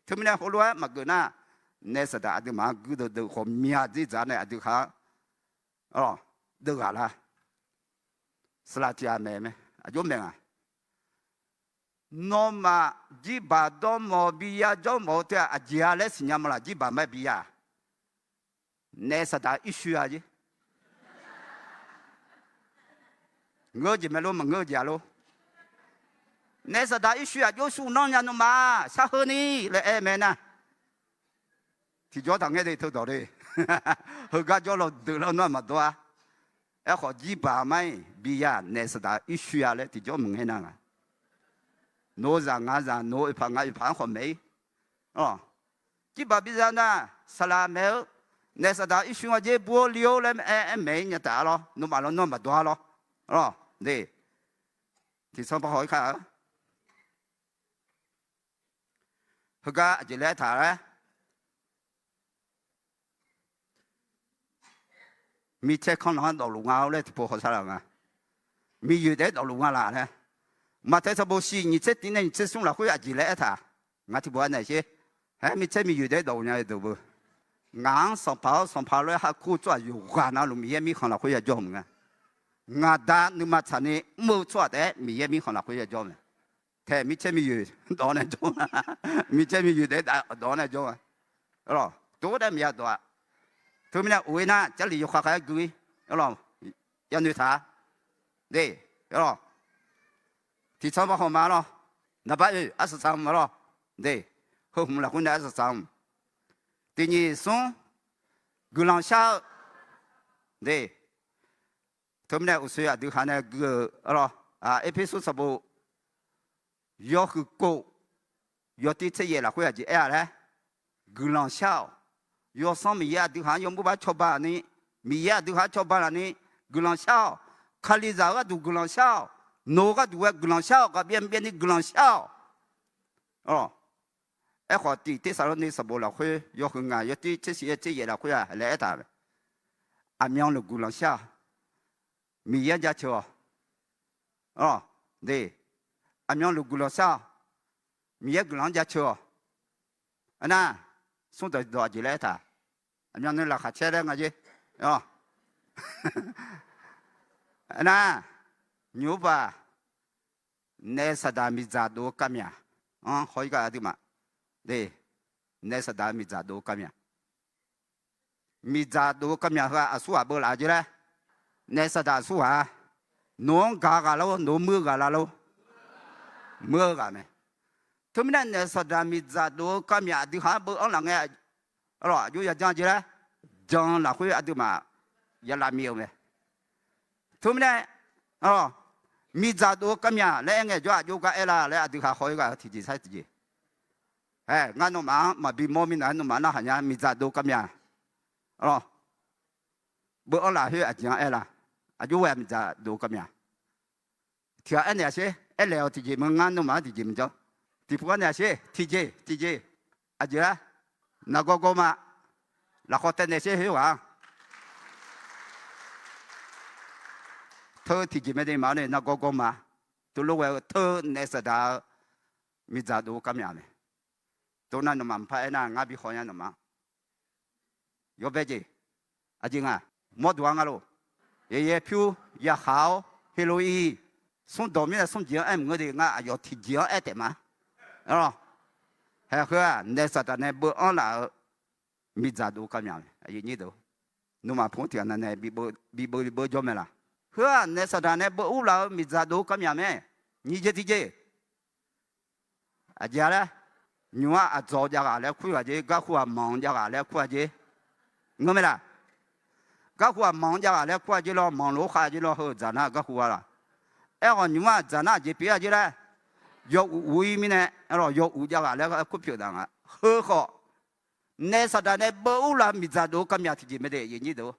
Teumirnae heulof-aer maqgeuf nar, naef saqdaq aqduimaf-anr guirdeuv deuv ghawqmya dzerdzaq nae aqdui khaq-anr deuv ghaq lar. Saqlaq tiq ghaq maeq mae, aqjox maeq nga. Nawmaf jirbaq dawrmawf-eu bi ya jawrmawf-eu teu-aq aqjeq-a laer siqnya maqlaq, jirbaq maqaer bi ya-aq. Naef saqdaq irshuir-a jeq. Ngeur-eu jeq mae lor, maqngeur-eu jeq-a lor. Naef saqdaq irshuir aqjox shuir nanr nya nawmaf shar heu ni laer aer mae nar, tiqjawr taqngaer de teudawq le. Heugar jawr law deuq lar nar maqdawr-a. Aerkhawf jirbaq mar-iq bi ya naef saqdaq irshuir-a laer tiqjawr maqngaer nar nga. Nawq-eu zaq ngaq-eu zaq, nawq-eu oeqpaq ngaq-eu oeqpaq-anr khawf maeq-ir. Jirbaq bi za nar, saqlaq maeq-eu, naef saqdaq irshuir nga jer bur-awr li-awr laer aer maeq-ir nya taf-a lawr, nawmaf lawnmr maqdawr-a lawr. Tiqsanr paw haw-ir kar-eu. Heugar aqjeq laer aertaq laer, micaer kanr nan-anr dawfluf nga-awr laer tiqpov hawsar laf nga. Miqyoeq taef-aer dawfluf nga laf laer, Maqtaeq sanqbof shiq nyiq tser tiq nae nyiq tser smr lafkhoer aqjeq laer aertaq. Ngaq tiqpov-aer naeq sher. Aer, micaer miqyoeq taef-aer dawfluf nya-eu deuq beu. Ngaq-anr Sanqpaq-awr Sanqpaq lof-aer hakawr-eu tsawrhaq yawqghaq navluf Miqyaer mirkhanq lafkhoer yajawr-eu maqnga. Ngaq Da nuima tsaqni mr-eu tsawrhaq taef-aer Miqyaer mirkhanq lafkhoer yajawr mae. Taeq micaer miqyoeq dawq-awr nae jawr, micaer miqyoeq taef-aer dawq-awr nae jawr-a. Tov-aer maqya dawq-a. Teumirnae of-ir nar Jarlif yawkhav khav-aer gui-ir. Yanoeq taq-a. Tiqtsanr ba hawma lawr. Naqbar oe arsaq saq-eu ma lawr. Heu hmq lafkhoer nae arsaq saq-eu. Tiqnyiq smr, guiqlanq shar-eu. Teumirnae uqshoe aqdui khaq nae gui-euq lawr. Erpersu sanqbof yawhuiq kof, yawtir tser yaef lafkhoer aqjeq aer-a laer, guiqlanq shar-awq. Yawsanr Miqyaer aqdui khaq-anr yawmuiq bar cawba ni, Miqyaer aqdui khaq-anr cawba laf ni, guiqlanq shar-awq. Kalizaq-eu gharduq guiqlanq shar-awq. Nawq-eu gharduq ghae guiqlanq shar-awq. Ghaqbyaer byaer ni guiqlanq shar-awq. Aerkhawf, tiq Tersaqlorni sanqbof lafkhoer yawhuiq ngaq yawtir tser shif-aer tser yaef lafkhoer-aq laer aertaq-a, aqmyanluf guiqlanq shar-awq. Miqyaer-anr jaceuq-awq. Aqmyanluf guiqlanq shar-awq. Miqyaer guiqlanq-anr jaceuq-awq. Aernar, smr dawq dawq aqjeq laer aertaq, aqmyanluf laqkhaq caer laer nga jer. Aernar, nymq-mr baq, naef saqdaq miqdzaq dov-eu kavmyaq-anr haw-ir gar aqduimaf. Naef saqdaq-eu miqdzaq dov-eu kavmyaq, miqdzaq dov-eu kavmyaq heu-aq aqsurghaq beuvlaf-eu jeq laer, naef saqdaq aqsurghaq-a. Nawq-anr gaq ghaq lar-or, nawq-anr muir-eu ghaq lar-or? Muir-eu ghaq mae. Teumirnae naef saqdaq miqdzaq dov-eu kavmyaq aqdui khaq-anr beuv-anr laf ngae, aqjox yajanr jeq laer, jan lafkhoer aqduimaf yalav mir-eu mae. Teumirnae miqdzaq dov-eu kavmyaq laer aer ngaejawr aqjox gar aer la laer aqdui khaq haw-ir ghaq-eu tiqjeq sar tiqjeq. Ae, ngar nawmaf-anr maqbi mawr mirnae nawmaf narhaq nya, miqdzaq dov-eu kavmyaq. Beuv-anr lafkhoer aqjeq-anr aer la? Aqjox ghae miqdzaq dov-eu kavmyaq. Tiq ghaq aernaeq-a sher, aerlaeq-awq tiqjeq maqnga, nawmaf-anr tiqjeq maqjanr. Tiqpov aernaeq-a sher, tiqjeq tiqjeq. Aqjeq-a, nargawr gawr ma. Lafkhawf taev naeq sher khoerghaq-anr. Teu tiqjeq mae de maf-awr nae nargawr gawr ma. Teulof ghae-eu teu naef saqdaq-eu miqdzaq dov-eu kavmyaq mae. Tov nar nawmaf mqpar aernar ngar bi haw nya nawmaf-anr. Yawbae jeq, aqjeq nga, mawrduq-a nga lof. Yaeqyae pyur, yaqkhaq-awr, heloiq, smrdawq mirnae smrjeq-anr aer maqngeur de ngar, aqyawf tiqjeq-anr aer taef ma. Haeq heu-aq naef saqdaq nae beuv-anr laf-eu miqdzaq dov kavmyaq mae. Nuima pu-anr tiqghaq nav nae bibeuv bibeuv jawr mae laq? Heu-aq naef saqdaq nae beuv-ur laf-eu miqdzaq dov kavmyaq mae. Nyiq jeq tiqjeq, aqjeq-a laer, nymq-ar aqdzawq jav ghaq laer kur ghaq jer, garhu aqmanq jav ghaq laer kur ghaq jer. Ngeur mae laq? Garhu aqmanq jav ghaq laer kur ghaq jer lawr, manq lof-aer khav jer lawr, heu dzaq nar garhu-a laq? Aerkhawf nymq-ar dzaq nar aqjeq pyeuf-a jer laer, yawuq uq-ir mirnae, yawuq jav ghaq laer kur pyeuf daq nga. Heu khawf, naef saqdaq nae beuv-ur laf-eu miqdzaq dov kavmyaq tiqjeq mae de, aqyuif aqnyir deuq.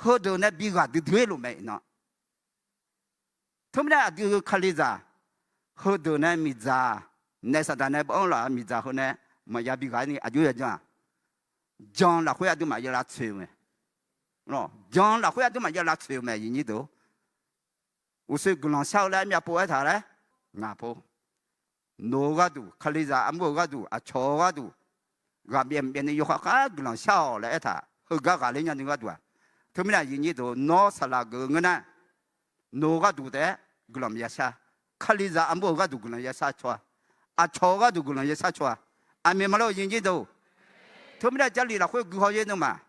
Heudeuq nae bi ghaq duidui-aer luf mae iqnan. Teumirnae aqdui kalizaq, heudeuq nae miqdzaq, naef saqdaq nae beuv-anr laf-eu miqdzaq heu nae maqya bi ghaq-aer ni aqjox yajan-aq, jan lafkhoer aqduimaf ya lavtsoeq-eu mae. Jan lafkhoer aqduimaf ya lavtsoeq-eu mae, aqyuif aqnyir deuq. Uqshoe guiqlanq shar-eu laer armyav pov aertaq laer, ngaq pov. Noeq-eu gharduq, kalizaq armur-eu gharduq, aqcawq-eu gharduq, ghaqbyaev mqbyaev ni yawkhav khav guiqlanq shar-awq laer aertaq, heugar ghaqler nyani gharduq-aq. Teumirnae aqyuif aqnyir deuq, nawr saqlaq geuf-eu ngeur nar, noeq-eu gharduq taef-aer guiqlanq maqya shar. Kalizaq armur-eu gharduq guiqlanq ya shar caw-a. Aqcawq-eu gharduq guiqlanq ya shar caw-a. Aqmeq maqlor, aqyuif aqnyir deuq. Teumirnae Jarlif lafkhoer guihaw yaer nmr ma.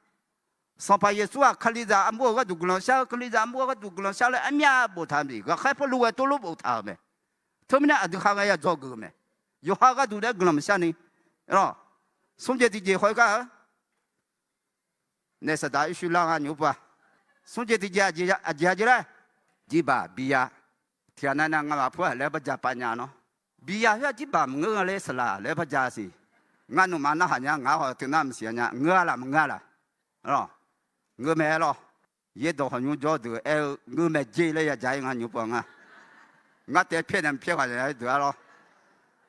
Sanqpaq Yeqsur-aq kalizaq armur-eu gharduq guiqlanq shar-eu, kalizaq armur-eu gharduq guiqlanq shar laer armyav boftaq-eu mae. Ghaqkhaer Pawrluv ghae tov lor boftaq-euq mae. Teumirnae aqdui kharghae ya dzawgeuf-eu mae. Yawqha gharduq daef guiqlanq maqshar ni, smr jeq tiqjeq haw-ir gar-eu naef saqdaq irshuir lar nga nymq-mr pov-a. Smr jeq tiqjeq aqjeq-a jer laer, jirbaq biya. Tiqghaq nav nav ngamaf pur-aq laer barja pav nya nawr, biya khoer-aq jirbaq maqngeur nga le saqlaq laer barja siq. Ngar nuima narhaq nya, ngaq-anr haw teunar maqsiq nya, ngeur-a laq maqngeur-a laq? Ngeur mae-aer lawr. Yaerdawq hawq nymr jawr deuq aer-eu ngeur mae jer laer ya ja-ir nga nymq-mr pov nga. Ngar taef pyaer nae maqpyaer ghaq naeq-aer deuq-ar lawr.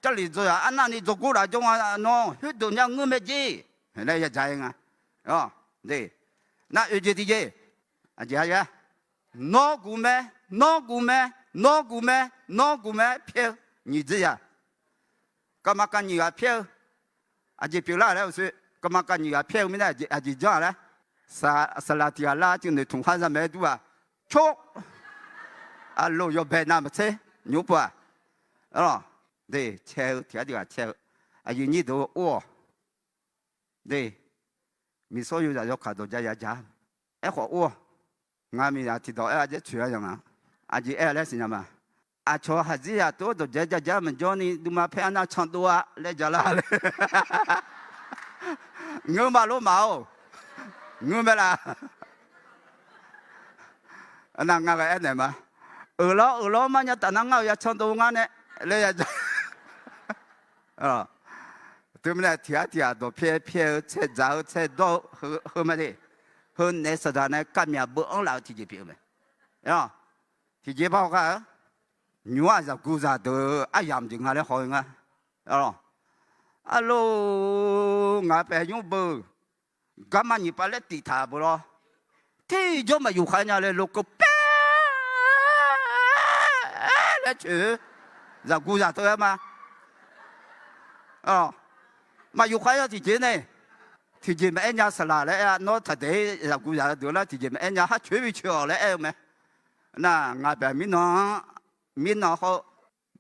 Jarlif dzaw-aq arnavni dzawgor laf jawr nga nawr khoerdeuq nya ngeur mae jer laer ya ja-ir nga. Nar oeq jeq tiqjeq, aqjeq-a, nawr guq mae, nawr guq mae, nawr guq mae, nawr guq mae pyaer-eu nyiq dzer ya. Kavma kav nyiq ghaq pyaer-eu, aqjeq pyeuflar laer uqshoe, kavma kav nyiq ghaq pyaer-eu mirnae aqjeq janr-a laer, saqlaq tiq ghaq lar cuiv noeqtmq khar za maeq-aer dur-aq, cor, aqloq yawbae navmaqtser nymq-mr pov-aq, cae-eu tiq ghaq tiq ghaq cae-eu, aqyuif aqnyir deuq or-awq. Miqsawr yozaq yawkaq dawq ja ya ja. Aerkhawf or-awq. Ngar miqzaq tiqdawq aer-a dzaer tsoeq-a yaq nga. Aqjeq aer-a laer siqnya ma. Aqcawq haqzir yaq tov-aer dawqjae jaja maqjawr ni duima paer arnav candov-a laer ja lar le. Ngeur ma lor ma-or. Ngeur mae laf? Nar ngar ghae aernaeq ma. Euq lawr euq lawr mar nya taf nar ngar-euq ya candov ngar nae laer ya ja. Teumirnae tiq ghaq tiq ghaq dawqpyaer pyaer-eu tsaer dzaq-eu tsaer dawr-eu heu ma de. Heu naef saqdaq nae kavmyaq beuv-anr laf-eu tiqjeq pyeuf-eu mae. Tiqjeq par haw kar-eu, nymq-aq zaqguq zaqdeuq aryamq jeq nga laer haw-eu nga. Arlor, ngaq paeq nymr beu, garma nyiq pav laer tiq taq beu lawr. Ter jawr maqyuf khar nya le lokeuv paer laer coeq, zaqguq zaqteu-aer ma. Maqyuf khar ya tiqjeq nae, tiqjeq maqaer nya saqlaq laer aer-a, nawr taqdaeq-ir zaqguq zaq deuq lar tiqjeq maqaer nya har coeq bi coeq-awq laer aer-eu mae. Nar ngaq paeq mirnan-anr, mirnan hawr-eu,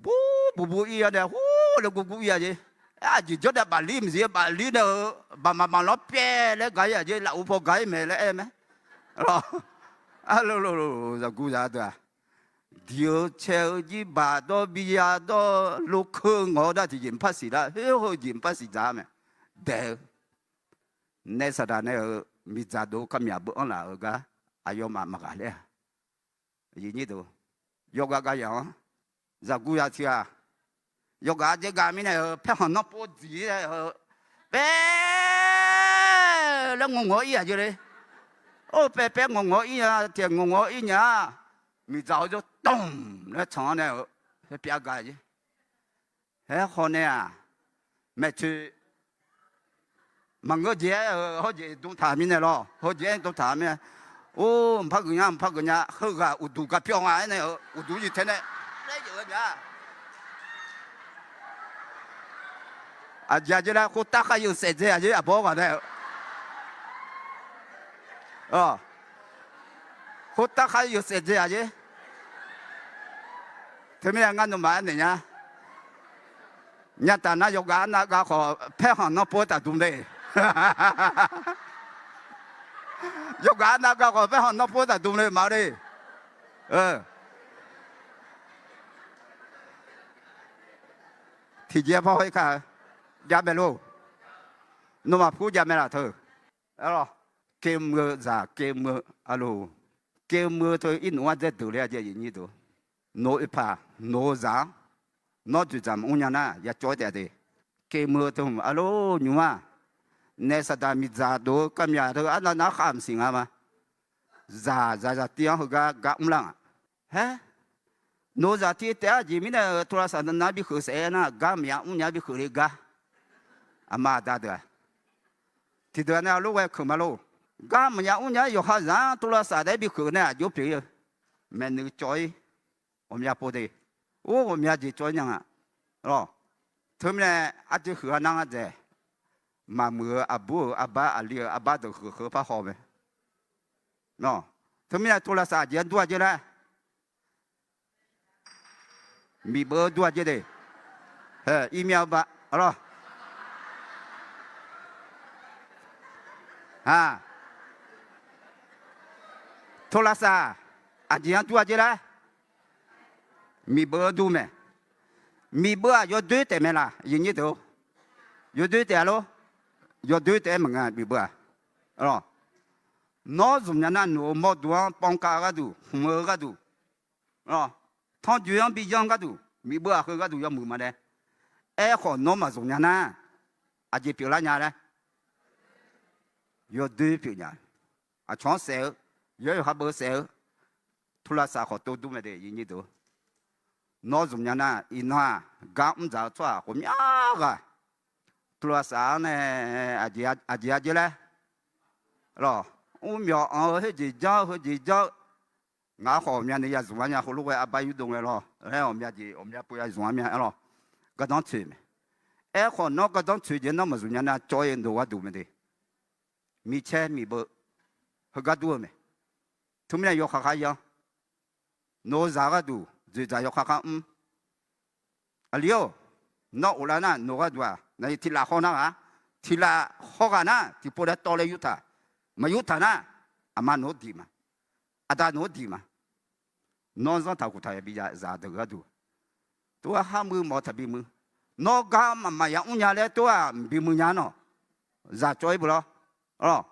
bur buq buq ir-a nae hur laer guv guv ir-a jeq. Aqjeq jawr nae baflir maqsiq, baflir nae-eu baqmaq maq lanr pyaev laer gaq ir-a jeq, laf uv paw gaq ir mae laer aer-eu mae. Arlor, zaqguq zaq deuq-aq, diq-eu cae-eu jirbaq dawr, biya dawr, lokeuv ngawq-eu nar tiqjeq maqpar siq lar, khoer heu jeq maqpar siq dzaq-a mae. Daeq-eu naef saqdaq nae-euq miqdzaq dov kavmyaq beuv-anr laf-euq gar aqyawfmaf maqghaq ler-a. Yawqghaq gav yaq-anr, zaqguq zaq tiq ghaq, yawqghaq dzaer gav mirnae-euq paerkhanq nanrpov dziq-aer-euq, paer laer ngawq ngawq-ir-aq jeq le. Or, paer paer ngawq ngawq-ir nya, tiq ghaq ngawq ngawq-ir nya-a, miqdzaq-awr jawr dmq laer tsanq-anr nae-euq, paer pyav gav jeq. Aerkhawf nae-aq, maeqtsoeq maqngeur jeq-aer-euq hawjeq dm taq mirnae lawr, hawjeq-aer dm taq mirnae. Or, mqpar geuf nya, mqpar geuf nya, heughaq uqduq gaq pyawv nga aernae-euq uqduq-ir tae nae laer yaef-eu mya. Aqjeq aqjeq laer khoertav khav yeuq saef dzae-aq jeq aqbawr ghaq nae-euq. Khoertav khar yawshaef dzae-aq jer. Teumirnae ngar nawmaf aernaeq nya. Nyataf nar yawqghaq arnav gav khawf paerkhanq nanrpov-aer taqdm le. Yawqghaq arnav gav khawf paerkhanq nanrpov-aer taqdm le ma le. Tiqjeq par hawr-ir kar-eu. Javmaeq lor. Nawmaf pur javmaeq laf teu. Kevmr-eu zaq kevmr-eu aqloq. Kevmr-eu teu irnuf-anr dzaer deuq le-a jeq aqyuif nyir deuq. Nawq-eu oeqpaq nawq-eu zaq-anr nawr dzoeqdzaq maqmr nya nar ya cawv-aer taef-a de. Kevmr-eu teu hmq aqloq nymq-aq, naef saqdaq miqdzaq dov-eu kavmyaq teu arnav nar khav maqsiq nga ma. Zaq zaqzaq tiv-anr heugar gar mrlar ngaq. Haer, nawq-eu zaq tiv taef-a jeq mirnae-euq โทรศัพท์ nav bikheuf saef-aer nar gar maqya mrnya bikheuf le gar. Aqma aqda deuq-aq, tiqdeuq-a nae lof ghae keuq ma lor. Gar maqya mrnya-aer yawqha zaq-anr โทรศัพท์ taef-aer bikheuf nae aqjox pyeuf-ir-eu. Maeqnui cawv-ir, ghawqmya pov de. Or, ghawqmya jeq cawv-ir nya nga. Teumirnae arjeq huiq-a nar ngar dzaeq. Maqmuiq-eu aqbur-euq arbar aqli-euq arbar deuq huiq heu par haw mae. Teumirnae โทรศัพท์ aqjeq-anr dur-a jer laer. Miqbeuv-eu dur-a jer de. Irmyav-eu ba, arlawr. โทรศัพท์ aqjeq-anr dur-a jer laer. Miqbeuv-eu dur mae. Miqbeuv-aq yawdoer taef mae laq, aqyuif nyir deuq-or? Yawdoer taef-a lor. Yawdoer taef-aer maqnga miqbeuv-aq. Nawr zmq nya nar nawq-euq mawrdo-anr ป้องกัน gharduq, hmq-eu gharduq, tanrjoe-anr bi yanr gharduq, miqbeuv-aq heu gharduq yawmuiq ma nae. Aerkhawf nawr maqzmq nya nar, aqjeq pyeuflar nya laer. Yawdoer pyeuf nya. Aqcawq-anr saef-eu, yawr yawqha beuv saef-eu, โทรศัพท์ khawf tov dur mae de, aqyuif nyir deuq. Nawr zmq nya nar, iqnan-aq, gar mr dzaq-eu tsawrhaq ghawqmya ghaq โทรศัพท์ nae aqjeq-a jer laer. Lawr, mrmyawq anq-eu khoerjeq janr-eu, heujeq janr-eu. Ngaq-anr khawf ghawqmyani ya zmq-ar nya, heulof ghae arbar yurdov ngae lawr laer ghawqmya jeq ghawqmya pov ya zmq-ar mya-a lawr. Gardanr tsoeq mae. Aerkhawf nawr gardanr tsoeq jeq nawr maqzmq nya nar cawv-ir-eu nawq-eu gharduq mae de. Micaer miqbeuv heugar dur-eu mae. Teumirnae yawkhav khar yanr. Nawq-eu zaq gharduq dzoeqdzaq yawkhav khar mr. Aqli-or, nawr of lar nar nawq-eu gharduq-aq, naqyuif tiq laf haw nar ghaq, tiq laf haw ghaq nar tiqpov laer tawv laer yurtaq. Maqyurtaq nar, aqma nawq-anr diq ma. Aqda nawq-anr diq ma. Nawr zanr taqkhof taq ya bi ya zaq deuq gharduq, tov-aer har muiq mawf taqbi muiq. Nawr gar maqmaq ya mr nya laer tov-aq mqbi muiq nya nawq. Zaq cawv-ir beu lawr.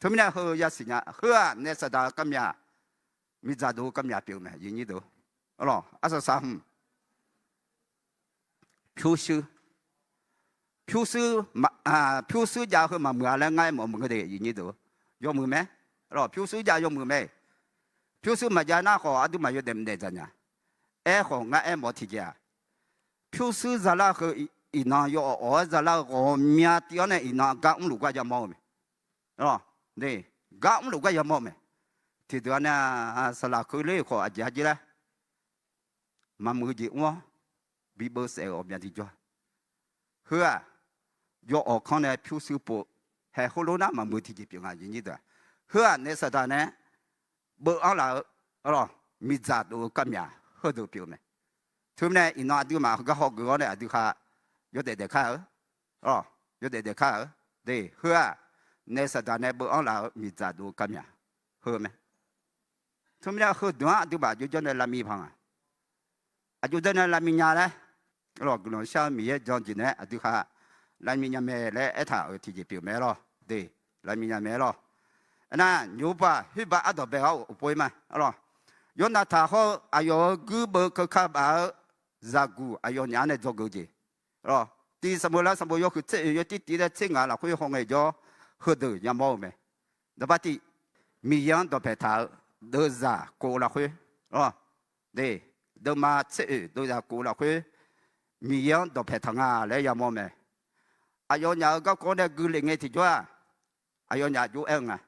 Teumirnae heu yasiq nya, heu-aq naef saqdaq-eu kavmyaq, miqdzaq dov-eu kavmyaq pyeuf-eu mae, aqyuif nyir deuq. Arsaq saq hmq, pyurshuir, pyurshuir, pyurshuir jav-eu heu maqmuiq-a laer ngar aermawf meuq-eu de, aqyuif nyir deuq. Yawmuiq mae. Pyurshuir jav yawmuiq mae. Pyurshuir maqjav nar khawf aqduimaf yawdaef mqdaef dzaq nya. Aerkhawf ngar aermawf tiqjeq-aq, pyurshuir zalar heu iqnan yawawq awq-aer zalar-eu ghawqmya tiv-anr nae iqnan gar mrluf gar yamawr-eu mae. Gar mrluf gar yamawr-eu mae. Tiqdeuq-a nae saqlaq keuvler-euq khawf aqjeq-a jer laer, maqmuiq-eu jeq mr-awr bibeuv saef-euq ghawqmya tiqjawr. Heu-aq, yawawq kanr nae pyurshuir pov, haeq heulof nar maqmuiq tiqjeq pyeuf nga, aqyuif nyir deuq-aq. Heu-aq naef saqdaq nae beuv-anr laf-eu, arlawr, miqdzaq dov-eu kavmyaq heudeuq pyeuf-eu mae. Teumirnae iqnan aqduimaf heugar hawgeuf-awr nae aqdui khaq yawdaef daef kar-eu, yawdaef daef kar-eu de. Heu-aq, naef saqdaq nae beuv-anr laf-eu miqdzaq dov-eu kavmyaq heu mae. Teumirnae heudeuq-anr aqduimaf aqjox janr nae lavmiv paq nga. Aqjox janr nae lavmiv nya laer, arlawr, guiqlanq shar-eu Miqyaer jan-eu jeq naeq-aer aqdui khaq lavmiv nya mae laer aertaq-euq tiqjeq pyeuf mae lawr de. Lavmiv nya mae lawr. Aernar, nyoqbaq khoerbaq ardawq bae-awr uqpov-ir ma, arlawr. Yawrnav taq hawr-eu aqyawf-euq guirbeuv keuka baf-eu zaqguq aqyawfnyaf-anr nae dzawgeuf-eu jeq, arlawr, tiq sanqbof lar sanqbof yawhuiq tser oeq yawtir tiv laer tser ngaq lafkhoer haw ngae jawr, heudeuq yamawr-eu mae. Dawqpav tiv, Miqyaer-anr dawqpaeq taq-eu deuvzaq kov-eu lafkhoer, arlawr, deuvma tser oeq deuvzaq kov-eu lafkhoer, Miqyaer-anr dawqpaeq taq nga laer yamawr mae. Aqyawfnyaf-euq garkawv-anr nae guiqlef ngae tiqjawr-aq, aqyawfnyaf jov-aer-eu nga.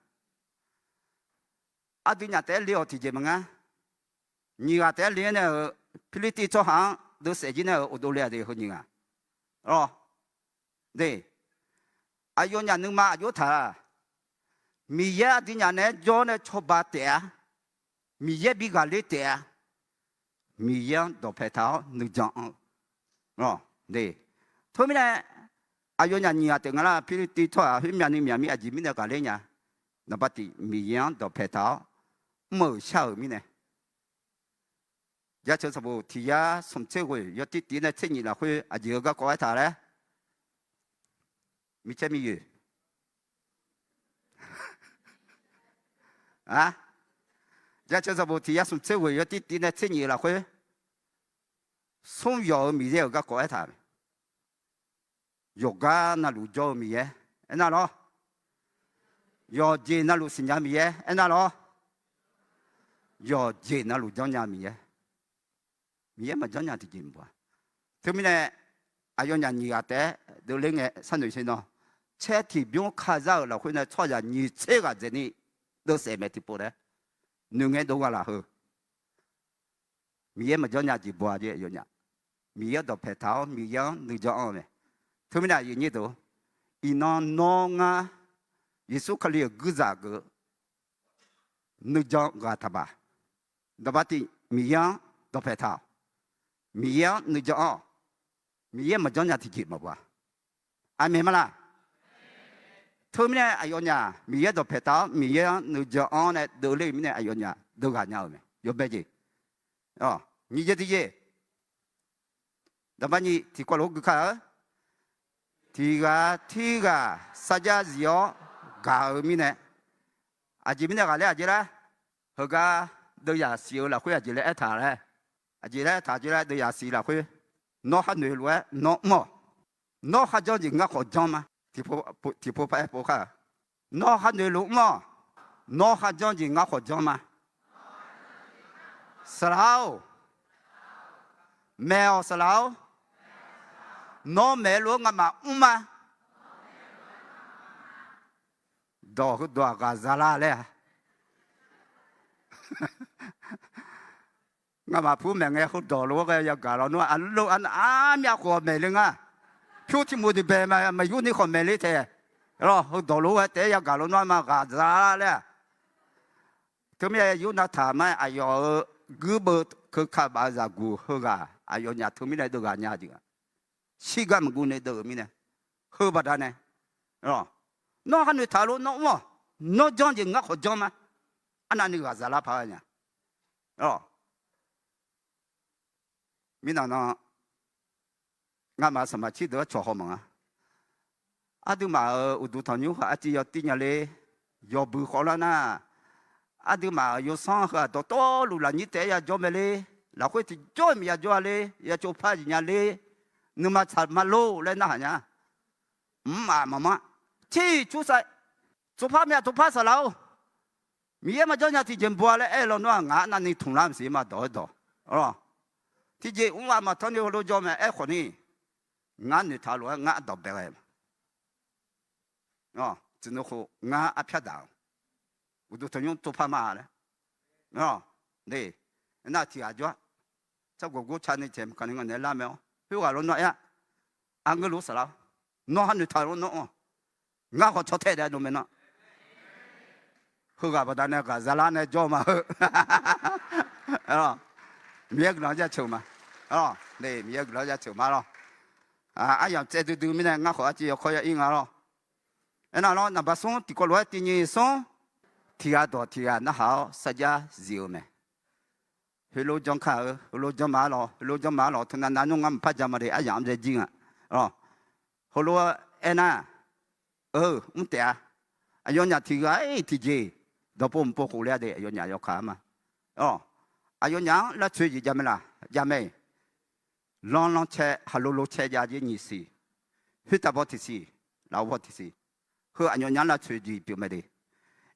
Aqdui nyaf taef-aer le-awq tiqjeq maqngar. Nyiq ghaq taef-aer le-aer nae-euq Pirlirtiv tsawrhaq-anr deuvsaef jir nae-euq uqdov le-aq de heu nyiq ghaq. Arlawr, de, aqyawfnyaf nuima aqjox taq-a. Miqyaer aqdui nyaf naeq-aer jawr nae cawba taef-a. Miqyaer bi ghaqler taef-a. Miqyaer-anr dawqpae taq-awr nuijan anr-eu. Teumirnae, aqyawfnyaf nyiq ghaq taef nga lar, Pirlirtiv tsawrhaq khoermyavni myaqmir aqjeq mirnae ghaqler nya. Naqba tiq, Miqyaer-anr dawqpae taq-awr mr-euq shar-euq mirnae. Jaceuq sanqbof tiq yar smq tser ghoeq yawtir tiv nae tser nyiq lafkhoer aqjeq-eu garkawv aertaq laer, micaer miyoeq. A, Jaceuq sanqbof tiq yar smq tser ghoeq yawtir tiv nae tser nyiq lafkhoer, smr yawq-euq Miqyaer-euq garkawv aertaq mae. Yawqgar navluf jawr-eu Miqyaer aernar lawr. Yawqjeq navluf siqnya Miqyaer aernar lawr. Yawqjeq navluf janrnya Miqyaer. Miqyaer maqjanr nya tiqjeq maqbaw-a. Teumirnae, aqyawfnyaf nyiq ghaq taef-aer deuvler ngae sharnoeq sher nawr, caer tiqbymr kazar-euq lafkhoer nae tsawrhaqzaq nyiq tser ghaq dzaeqni deuvsaef mae tiqpov laer, noeqngae dov ghaq laf heu. Miqyaer maqjanr nya jeq baw-a jeq aqyawfnyaf. Miqyaer-anr dawqpae taq-awr Miqyaer-anr nuijan anr-eu mae. Teumirnae aqyuif nyir deuq, iqnan nawr ngar Yeqsur Kali-euq guirzaq geuf nuijan ghaq taqbaq. Dawqbav tiq, Miqyaer-anr dawqpae taq-awq. Miqyaer-anr nuijan anr-awq. Miqyaer maqjanr nya tiqjeq maqbaw-a. Aqmeq ma laq? Teumirnae aqyawfnyaf Miqyaer dawqpae taq-awr Miqyaer-anr nuijan anr nae deuvler-eu mirnae aqyawfnyaf deuv ghaq nya-euq mae. Yawbae jeq, nyiq jeq tiqjeq, daqbav nyiq tiqkawv lof-aer gui kar-eu. Tiq ghaq tirghaq sarjax zif-awr gaq-eu mirnae, aqjeq mirnae ghaqler aqjeq laer, heugar deuvzaq siq-eu lafkhoer aqjeq laer aertaq laer, aqjeq laer aertaq jeq laer deuvzaq siq lafkhoer, nawr khar noeq lof-aer nawr mr-awq. Nawr khar janr jeq ngar khawf janr ma. Tiqpov par aer pov kar-eu. Nawr khar noeq lof mr-awq. Nawr khar janr jeq ngar khawf janr ma. Saqlaq-or, maeq-awq saqlaq-or, nawr maeq-eu lof-aer ngamaf mr ma. Dawq heudawq-aq ghaqza lar laer-a. Ngamaf pur maeq ngae heudawq lof-aer ghae yagaq lawnmr-a, aqluf armyav khawf maeq le nga. Pyur tiq mof diqbae maqyur ni khawf maeq le taef. Heudawq lof-aer ghae taef-aer yagaq lawnmr-a ma ghaqza lar laer-a. Teumirnae Yurnav taq mar-aer aqyawf-euq guirbeuv keuka baf-eu zaqguq heughaq aqyawfnyaf teumirnae deuv ghaq nya jeq-a. Shirgar maqguv nae deuv-euq mirnae, heu baqdanae, nawr khar noeqtaq lof nawr mr-awq. Nawr janr jeq ngar khawf janr ma. Arnavni ghaqza lar paq-aer nya. Mirnan nan, ngamaf saqmaq cir deuq-aer cawq haw maqnga. Aqduimaf-euq uqduq tanqnymr heu arciv yawtir nya ler, yawbui khawvlar nar, aqduimaf-euq yawsanr heu-aq dawqtawvluf lafnyir taef-aer yajawr mae ler, lafkhoer tiqjawr-iq maqya jawr-a ler, ya tsovpar zif nya ler, nuima tsaq ma lor laer narhaq nya. Mq-aq maqmanr, tir cur sav, tsovpar myav tsovpar saqlaq-or, Miqyaer maqjanr nya tiqjeq maqbaw-a laer aer lawnmr-aq ngaq arnavni tmqlar maqsiq ma dawq-aer dawq. Tiqjeq mr-aq maqtanr ni heulof jawr mae aerkhawf ni, ngar noeqtaq lof-aer ngar ardawq bae ghae ma. Tsuif nui khof ngar arpyar daq-awq. Uqduq tanqnymr tsovpar ma laer. Nar tiqghaq jawr-a, tsawrgawq gor ca ni taeq maqkaq ni ngaq naeq lar mae-awr khoerghaq lawnmr aer-a. Aqngeur lof saqlaq-awr, nawr khar noeqtaq lof nawr-awq. Ngar khawf caw tae daef dov mae nar. Heughaq baqdanae ghaqza lar nae jawr ma heu. Miqyaer guiqlanq jaceuq ma. Miqyaer guiqlanq jaceuq ma lawr. Aryamq tsaev duidui mirnae ngar khawf arciv yawkawr ya ir nga lawr. Aernar lawr naqba smr tiqkawv lof-aer tiqnyiq smr, tiqghaq dawq tiqghaq narhaq-awr sarjax zif-eu mae. Heulof janr kar-eu, heulof janr ma-ar lawq, heulof janr ma-ar lawq, teunav nav nmr ngar maqpar ja ma de, aryamq-anr byaer jir nga. Heulof-aer aernar, eu, mr taef-a. Aqyawfnyaf tiqghaq-iq tiqjeq, dawqpov mqpov khof le-a de, aqyawfnyaf yawkaq-a ma. Aqyawfnyaf-anr lavtsoeq jeq jav mae laq, jav mae-iq. Lanrlanr cae, haqlo lo cae jav jeq nyiq siq, khoertav baw tiqsiq, lafov baw tiqsiq, heu aqyawfnyaf-anr lavtsoeq jeq pyeuf mae de.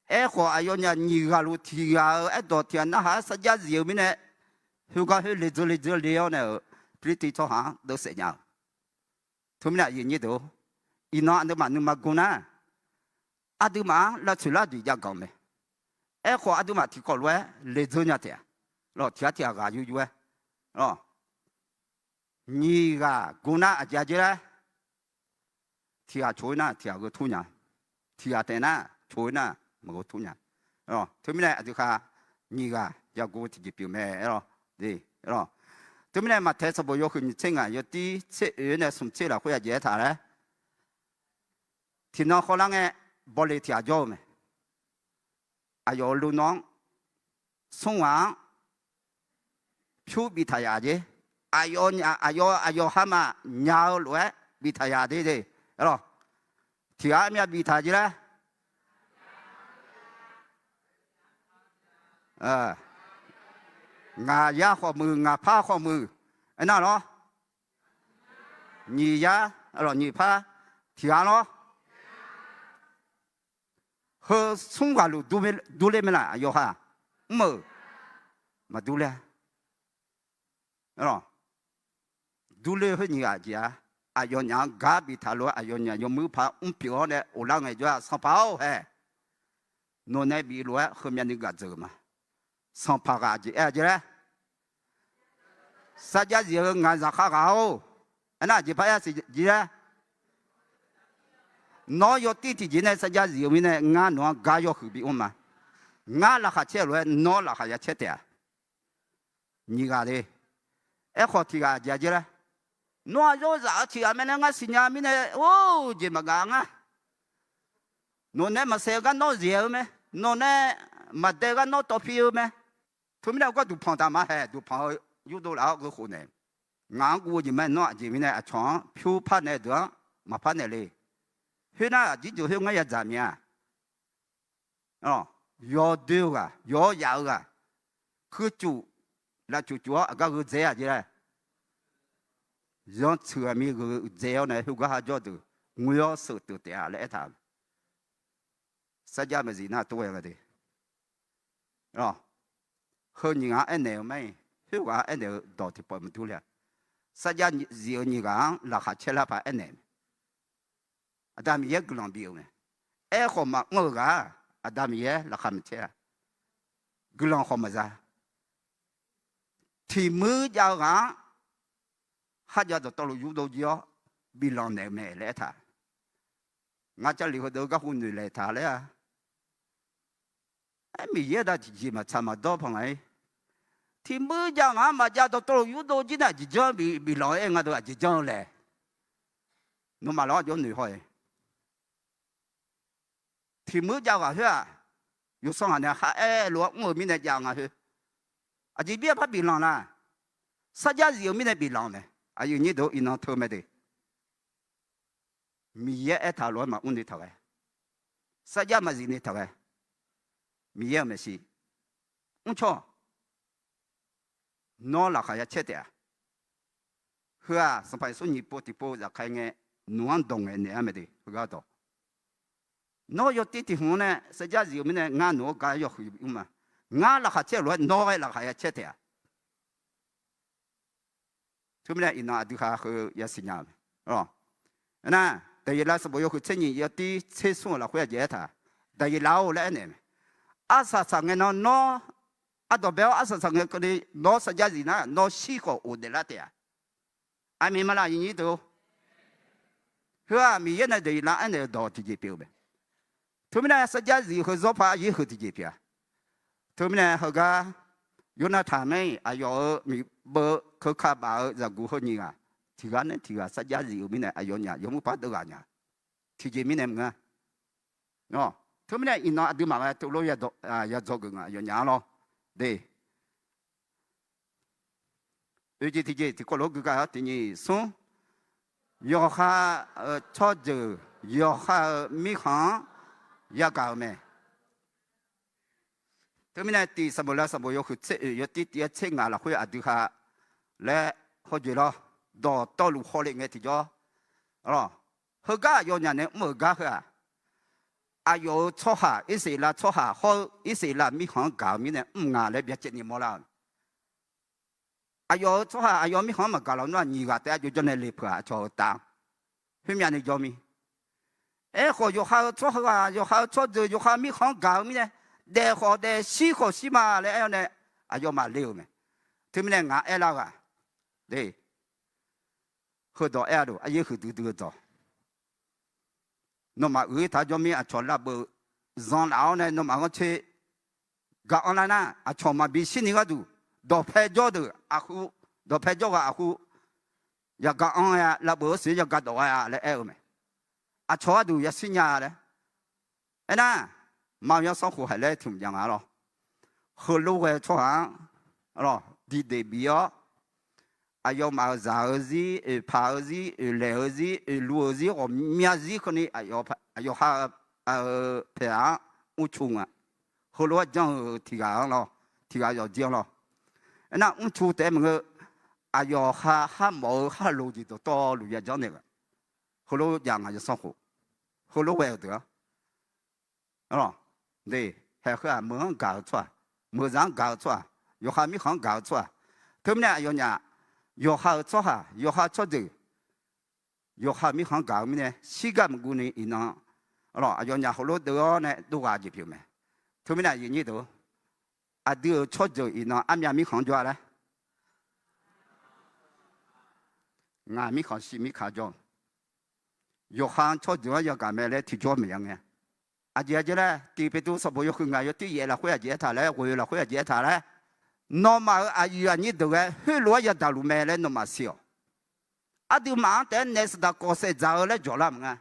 Aerkhawf aqyawfnyaf nyiq ghaq luf tiqghaq-euq aerdawq tiqghaq narhaq-aer sarjax zif-eu mirnae, khoergar khoer ledzeur ledzeur le-awr nae-euq Pirlirtiv tsawrhaq-anr deuvsaef nya-euq. Teumirnae aqyuif aqnyir deuq-or, iqnan aqduimaf nuima gor nar, aqduimaf-anr lavtsoeq lar jeq jav ganq mae. Aerkhawf aqduimaf tiqkawv lof-aer ledzeur nya taef-a. Lawq, tiqghaq tiqghaq ghaq yur yur-aer, lawq, nyiq ghaq gor nar aqjeq aqjeq laer, tiqghaq coq-ir nar tiqghaq gheu tur nya, tiqghaq taef nar coq-ir nar maqgheu tur nya. Teumirnae aqdui khaq nyiq ghaq yaguv tiqjeq pyeuf mae aer-awr. Teumirnae Maqtaeq sanqbof yawhuiq nyiq tser ngaq yawtir tser oeq nae smq tser lafkhoer aqjeq aertaq laer, tiqnan khawvlar ngae bawle tiq ghaq jawr-eu mae. Aqyawf-euq luvnawv-anr smr ghaq-anr pyur biftaq yaf jer. Aqyawf aqyawf aqyawf hamaf nya-eu lof-aer biftaq yaf de de. Aerlawq, tiq ghaq armyav biftaq jer laer, ngaq yar khawf muiq, ngaq par khawf muiq. Aernar lawr, nyiq yar, nyiq par, tiq ghaq lawr. Heu smr ghaq luf durler mae laf aqyawf ha? Mr-euq, maqdur ler-a. Durler khoer nyiq ghaq jeq-a. Aqyawfnyaf-anr gar biftaq lof-aer aqyawfnyaf yawmuiq par mrpyeuf-awr nae ghoflar ngaejawr-aq, Sanqpaq-or hae, nawq nae bif lof-aer heumyav ni gaq dzeuq ma. Sanqpaq ghaq jeq aer-a jeq laer, sarjax zif-eu ngaq zaqkhav ghaq-or, aernar aqjeq par aer siq jeq laer, nawr yawtir tiqjeq nae sarjax zif-eu mirnae ngar nawq-anr gar yawhuiq bimr ma. Ngar laqkhaq caer lof-aer nawr laqkhaq ya caer taef-a. Nyiq ghaq le. Aerkhawf tiq ghaq jeq-a jeq laer, nawr aqyawf zaf-eu tiq ghaq mae laer ngar siqnya mirnae, or jeq maqgaq ngar. Nawq nae maqsaef-eu gar nawr zaeq-eu mae. Nawq nae maqdae gar nawr tawv pi-eu mae. Teumirnae gawr duqpanq taq ma hae, duqpanq-eu yurdov laf-awr geufkhof naeq. Ngaq-anr guv-eu jeq ma. Nawr aqjeq mirnae aqcawq-anr pyur par nae deuq-anr maqpar naeq le. Khoernar aqjir jeuq khoer ngar yadzaq mya. Yawdoer-eu ghaq, yawr yaf-eu ghaq, khuicuf, lafcuf cuf-awr aqgar gheudzae-a jeq laer, zanrtsuiq aqmir gheudzae-awr nae khoergar har jawr deuq ngoer-awr sheuq teuf taef-a laer aertaq-eu. Sarjax maqzif nar tov-aer nga de. Heu nyiq ghaq-anr aernaeq-eu ma-iq, khoerghaq-anr aernaeq-eu dawq tiqpawf maqdur le-a. Sarjax zif-eu nyiq ghaq-anr laqkhaq caer lar paq aernaeq mae. Aqda Miqyaer guiqlanq bif-euq mae. Aerkhawf maqmr-eu ghaq-aq, Aqda Miqyaer laqkhaq maqcaer-a. Guiqlanq khawf maqza. Tiq muir jav-eu ghaq-anr kharjav dawqtawvluf yurdov jir-awr biflanq naeq-eu mae laer aertaq. Ngar Jarlif heudeuq-eu garhu noeqlaeq taq laer-a. Aer, Miqyaer da tiqjeq maqtsaq maqdawr paq nga-ir. Tiq muir jav ghaq-anr maqjav dawqtawvluf yurdov jir nae aqjeq janr biflanq-aer nga deuq aqjeq janr-eu laeq. Nawmaf lawr jawr noeq haw-iq. Tiq muir jav ghaq khoer-aq, yawsanr ghaq nae kharaer lof-aer mr-eu mirnae jav nga khoer. Aqjeq byaer par biflanq la? Sarjax zif-eu mirnae biflanq-eu mae. Aqyuif nyir deuq iqnan teu mae de. Miqyaer aertaq lof-aer maqmr ni taq ghae, sarjax maqzif ni taq ghae, Miqyaer-euq maeqshi mrcaw-awq. Nawr laqkhaq ya caer taef-a. Heu-aq Sanqpaq Yeqsur nyiq pov tiqpov zafkhae ngae, nawq-anr dawq ngaeq naeq-ar mae de heugar dawq. Nawr yawtir tiq hmq-anr nae sarjax zif-eu mirnae ngar nawq-anr gar yawhuiq mr ma. Ngar laqkhaq caer-eu lof-aer nawr ghae laqkhaq ya caer taef-a. Teumirnae iqnan aqdui ha heu yasiq nya-eu mae. Aernar, Daqyeqlav sanqbof yawhuiq tser nyiq yawtir tser smr-euq lafkhoer aqjeq aertaq, Daqyeqlav-or laer aernaeq mae. Arsaq saqngae nan nawr, ardawq bae-awr arsaq saqngae keuvni nawr sarjax zif nar nawr shir khawf ghofdaef lar taef-a. Aqmeq ma laf aqyuif nyir deuq-or? Heu-aq Miqyaer nae Daqyeqlav aernaeq-eu dawq tiqjeq pyeuf-eu mae. Teumirnae sarjax zif heu zawr par aryaer heu tiqjeq pyeuf-a. Teumirnae heugar Yornataq maer-iq aqyawf-euq miqbeuv keuka baf-eu zaqguq heu nyiq ghaq, tiq ghaq nae tiq ghaq sarjax zif-eu mirnae aqyawfnyaf yawmuiq par deuv ghaq nya. Tiqjeq mirnae maqngeur-a. Teumirnae iqnan aqduimaf ghae teulof yadzawgeuf nga aqyawfnyaf-anr lawr de. Oeq jeq tiqjeq tiqkawv lof-aer gui gar-awr tiq nyiq smr, yawqha-euq tsawrjeuq yawqha-euq mirkhanq-anr yagaq-euq mae. Teumirnae tiq sanqbof laer sanqbof yawhuiq tser oeq yawtir tiq-aer tser ngaq lafkhoer aqdui ha laer hawjeq lawr, dawqtawvluf hawle ngae tiqjawr, heugar aqyawfnyaf nae mr-euq gar heu-aq, aqyawf-euq tsawrhaq Irsaqleqlav tsawrhaq hawr-eu Irsaqleqlav mirkhanq-anr gaq-eu mirnae mr nga laer byacaevni mawrlar-euq. Aqyawf-euq tsawrhaq aqyawf mirkhanq-anr maqgaq lawq nar-aq nyiq ghaq taef-aer jawrjawr nae le peuq-aq aqcawq-euq taf-anr khoermyav ni jawr mir. Aerkhawf yawqha-eu tsawrhaq yawqha-eu tsawrjeuq yawqha mirkhanq-anr gaq-eu mirnae, daef khawf daef shir khawf shir ma laer aer-awr nae aqyawfmaf le-euq mae. Teumirnae ngaq aerlar-eu ghaq de, heudawq aer-a lof aryaer huiqdui dui-eu dawq. Nawmaf uiq-ir taq jawr mir aqcawq lavbeuv zanqlaf-awr nae nawmaf ghanrcoer gaq-anr lar nar, aqcawq maqbi shirni gharduq, dawqpae jawr deuq aqhu, dawqpae jawr ghaq aqhu, yagaq-anr ghae-a, lavbeuq-eu siq-aer yagaq dawq ghae-a laer aer-eu mae. Aqcawq gharduq yashir nya laer. Aernar, maqya sanrkhof haiq laer tiq mq jav nga lawr. Heulof ghae-eu tsawrhaq-anr, lawr, diqdaeq bif-awr, aqyawfmaf-euq zaq-eu zir, oeqpaq-eu zir, oeqlaeq-eu zir, oeqluv-eu zir, ghawqmya zir keuvni aqyawf, aqyawf ha-eu paeq-anr mrcu nga. Heulof-aer janr-eu tiq ghaq-anr lawr, tiq ghaq yawqjir-anr lawr. Aernar mrcu taef-aer maqngeur, aqyawf ha, har mawf-eu harloq jeq dawqtawvluf yajanr naeq-eu. Heulof jav nga ya sanrkhof. Heulof ghae-euq deuq-anr, lawr, de, haeq heu-aq meuq-anr gaq-eu tsawrhaq, meuqzaq-anr gaq-eu tsawrhaq, yawqha mirkhanq-anr gaq-eu tsawrhaq. Teumirnae aqyawfnyaf, yawqha-euq tsawrhaq, yawqha tsawrjeuq, yawqha mirkhanq-anr gaq-eu mirnae shirgar maqguv ni iqnan, lawr, aqyawfnyaf heulof deuv-awr nae dov ghaq jeq pyeuf mae. Teumirnae aqyuif aqnyir deuq, aqdui-euq tsawrjeuq iqnan armyav mirkhanq-anr jawr-a laer. Ngaq mirkhanq shiq mirkaq jawr-eu, yawqha tsawrjeuq-anr yagaq mae laer tiqjawr maqya ngae. Aqjeq aqjeq laer, tiq Peqtruv sanqbof yawhuiq ngaq yawtir yaef lafkhoer aqjeq aertaq laer, ghoeq lafkhoer aqjeq aertaq laer, nawmaf-euq aqyuif aqnyir deuq ghae khoerlof-aer yadaq luf mae laer nawmaf siq-awq. Aqduimaf-anr taef-aer naef saqdaq kawv saef dzaq-eu laer jawq lar maqnga.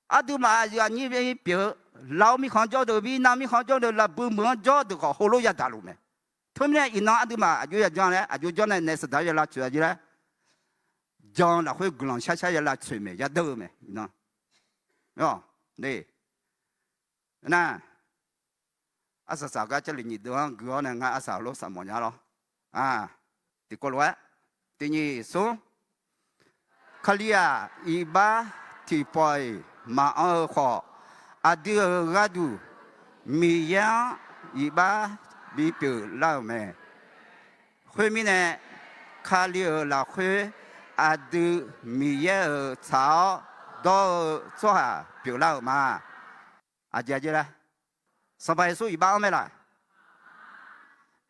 Aqduimaf aqyuif aqnyir pyeuf-eu, lafov mirkhanq-anr jawr deuq, birnav mirkhanq-anr jawr deuq, lafbui meuq-anr jawr deuq khawf heulof yadaq luf mae. Teumirnae iqnan aqduimaf aqjox yajanr laer, aqjox janr nae naef saqdaq-anr ya lavtsoeq-a jeq laer, jan lafkhoer guiqlanq shar shar ya lavtsoeq mae, yadeur-eu mae iqnan. Nar, arsaq saq gar Jarlif nyiq deuv-anr gui-awr nae ngar arsaq heulof saqmawf nya lawr. Tiqkawv lof-aer, tiq nyiq smr, Kali-aq, iqbax tiqpawf-iq maqanr-eu khawf, aqdui-euq gharduq Miqyaer-anr iqbax bipyeuf lar-euq mae. Khoermirnae, Kali-euq lafkhoer aqdui Miqyaer-euq tsaq-awr dawr-eu tsawrhaq pyeuflar-euq ma. Aqjeq aqjeq laer, Sanqpaq Yeqsur iqbax anr mae laq?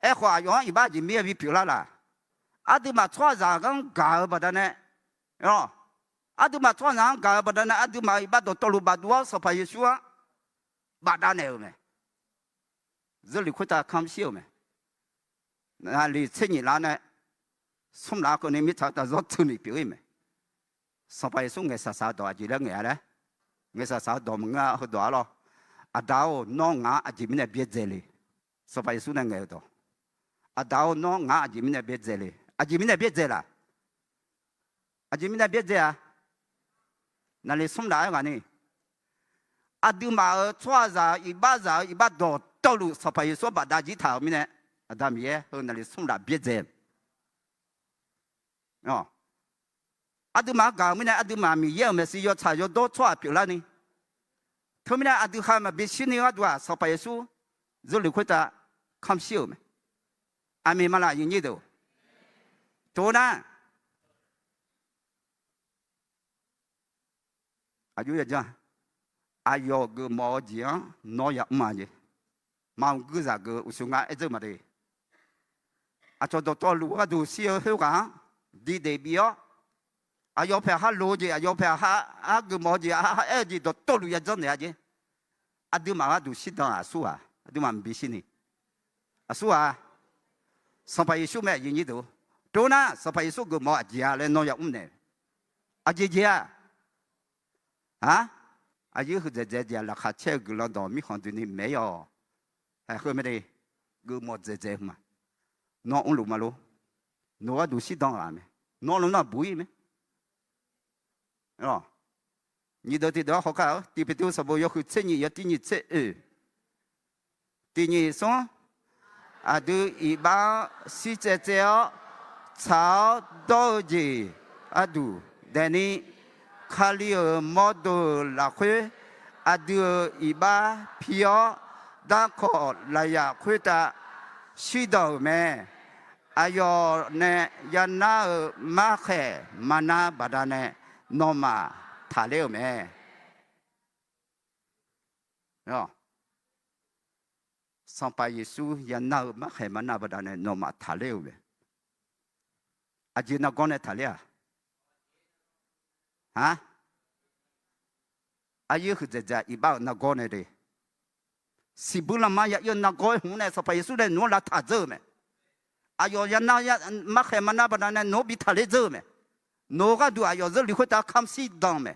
Aerkhawf, aqyawf-anr iqbax aqjeq mirnae bipyeuf lar laq? Aqduimaf tsawrhaqzaq-anr gaq-eu baqdanae, aqduimaf tsawrhaqzaq-anr gaq-eu baqdanae, aqduimaf-euq iqbax dawqtawvluf bafduv-awr Sanqpaq Yeqsur-anr bafdav naeq-euq mae. Zurlif khoertav kamr shir-euq mae. Naqliq tser nyiq laf nae smr laf keuvni mirtsaq taq zawr tsuini pyeuf-ir mae. Sanqpaq Yeqsur ngaeqshaq shaq-eu dawq aqjeq laer ngaeq-a laer, ngaeqshaq shaq-eu dawq maqngeur-a, heudawq-ar lawr. Aqda-or, nawr ngaq-anr aqjeq mirnae byaerdzae le. Sanqpaq Yeqsur nae ngaeq-eu dawq. Aqda-or, nawr ngaq-anr aqjeq mirnae byaerdzae le. Aqjeq mirnae byaerdzae laq? Aqjeq mirnae byaerdzae-a? Naqliq smr laf-aer ghaq ni, aqduimaf-euq tsawrhaqzaq-euq iqbaxzaq-euq iqbax dawqtawvluf Sanqpaq Yeqsur-anr bafdav jir taq-euq mirnae, Aqda Miqyaer heu naqliq smr laf byaerdzae. Aqduimaf-anr gaq-euq mirnae, aqduimaf Miqyaer-euq maeqshi yawtsaq yawdawr tsawrhaq pyeuflarni, teumirnae aqdui ha maqbi shirni gharduq-aq, Sanqpaq Yeqsur zurluf khoertav kamr shir-euq mae. Aqmeq ma laf, aqyuif aqnyir deuq? Tov nar, aqjox yajanr, aqyawf geufmawf-eu jeq-anr nawr yamr-a jeq. Maqmr guirzaq geuf uqshoe ngar aer dzeur ma de. Aqcawq dawqtawvluf gharduq shir-eu khoerghaq-anr diqdaef bif-awr, aqyawf paeq ha loq-eu jeq, aqyawf paeq ha, ha geufmawf-eu jeq, ha aer-eu jeq dawqtawvluf yajanr naeq-a jeq. Aqduimaf gharduq shirdan-aq aqsur ghaq, aqduimaf mqbi shirni aqsur ghaq. Sanqpaq Yeqsur mae, aqyuif aqnyir deuq. Tov nar, Sanqpaq Yeqsur geufmawf aqjeq-a laer nawr yamr naeq. Aqjeq jeq-a? Aq, aqyuif huiqdzaeq dzaeq jeq-aq, laqkhaq caer-eu guiqlanq dawq mirkhanq doeni maeq-ir-awq. Haeq heu mae de, geufmawf dzaeqdzaeq ma. Nawr mrluf ma lor. Nawq gharduq shirdan ghaq mae. Nawr lawr nar buq-ir mae. Nyiq deuq tiqdeuq-anr hawkar-awr, tiq Peqtruv sanqbof yawhuiq tser nyiq yawtir nyiq tser oeq. Tiq nyiq smr, aqdui iqbax-anr shirtsaev tsaev-awr, tsaq-awr dawr-eu jeq gharduq daefni, Kali-euq mawrdo-euq lafkhoer aqdui-euq iqbax pi-awr, darkawq lafyaq khoertav shirdan-euq mae. Aqyawf nae yanar-eu markhaeq maqnar baqdanae nawmaf taqler-euq mae. Sanqpaq Yeqsur yanar-eu markhaeq maqnar baqdanae nawmaf taqler-euq mae. Aqjeq nargawr nae taqler-aq? Aq, aqyuif huiqdzaeq dzaeq iqbax-euq nargawr nae de. siqbuir lanma ya ir-eu nargawr-aer hmq nae Sanqpaq Yeqsur nae nawq-anr lavtaq dzeur-euq mae. Aqyawf yanar markhaeq ma nar baqdanae nawq-anr bi taqler dzeur-euq mae. Nawq-eu gharduq aqyawf zeurluf khoertav kamqshir dan-eu mae.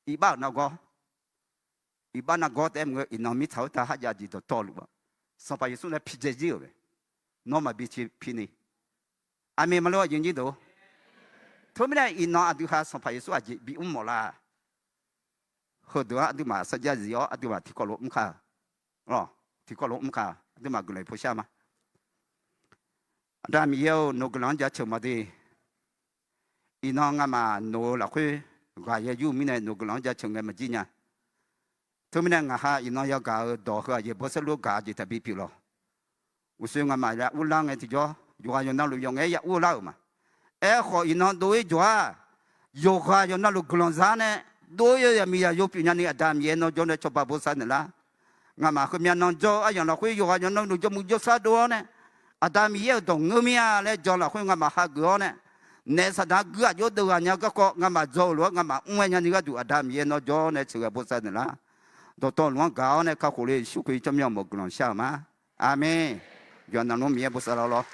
Iqbax-euq nargawr, iqbax nargawr taef-aer mq-eu iqnan mirtsaq khoertav kharjav jeq dawqtawvluf-a, Sanqpaq Yeqsur nae pidzae jir-euq mae. Nawr maqbi pi ni. Aqmeq maqlor aqyuif nyir deuq. Teumirnae iqnan aqdui ha Sanqpaq Yeqsur aqjeq bimr mawf la. Heudeuq-anr aqduimaf sarjax zif-awr aqduimaf tiqkawv lof mr ka. Tiqkawv lof mr ka. Aqduimaf guiqlanq povshar ma. Aqda Miqyaer-or, nawq-eu guiqlanq-anr jaceuq ma de. Iqnan ngamaf nawq-eu lafkhoer ghaq yaeq yur-eu mirnae nawq-eu guiqlanq-anr jaceuq ngae maqjir nya. Teumirnae ngaq ha iqnan yagaq-eu dawq heu aqyuif bawrsaerluf-aer gaq-eu jeq taqbi pyeuf lawq. Uqshoe ngamaf ya urlar ngae tiqjawr, yawqghaq yawqnavluf yawf ngae-aer ya ur lar-euq ma. Aerkhawf iqnan dov-ir jawq-aq, yawqghaq yawqnavluf guiqlanq za nae dov-ir-eu yaqmiq yaqyo pyeuf nyani Aqda Miqyaer nawr jawr nae cawba bosav naeqlar. Ngamaf heumyav nan jawr-eu aryamq lafkhoer yawqghaq yawqnavluf jawrmuiq jawrshar dov-awr nae, Aqda Miqyaer-euq dawq ngeur mir-a laer jan lafkhoer ngamaf hageuf-awr nae, naef saqdaq guir aqjox deuv ghaq nya garkawv ngamaf dzaw-euq lof-aer ngamaf mr-aer nyani gharduq Aqda Miqyaer nawr jawr nae sheuqghae bosav naeqlar. Dawqtawvluf-anr gaq-awr nae kakhof le Yeqsur Kali tsawrmyanr mawf guiqlanq shar-euq ma. Aqmeq. Yawqnavluf-anr Miqyaer bosav lawr lawr.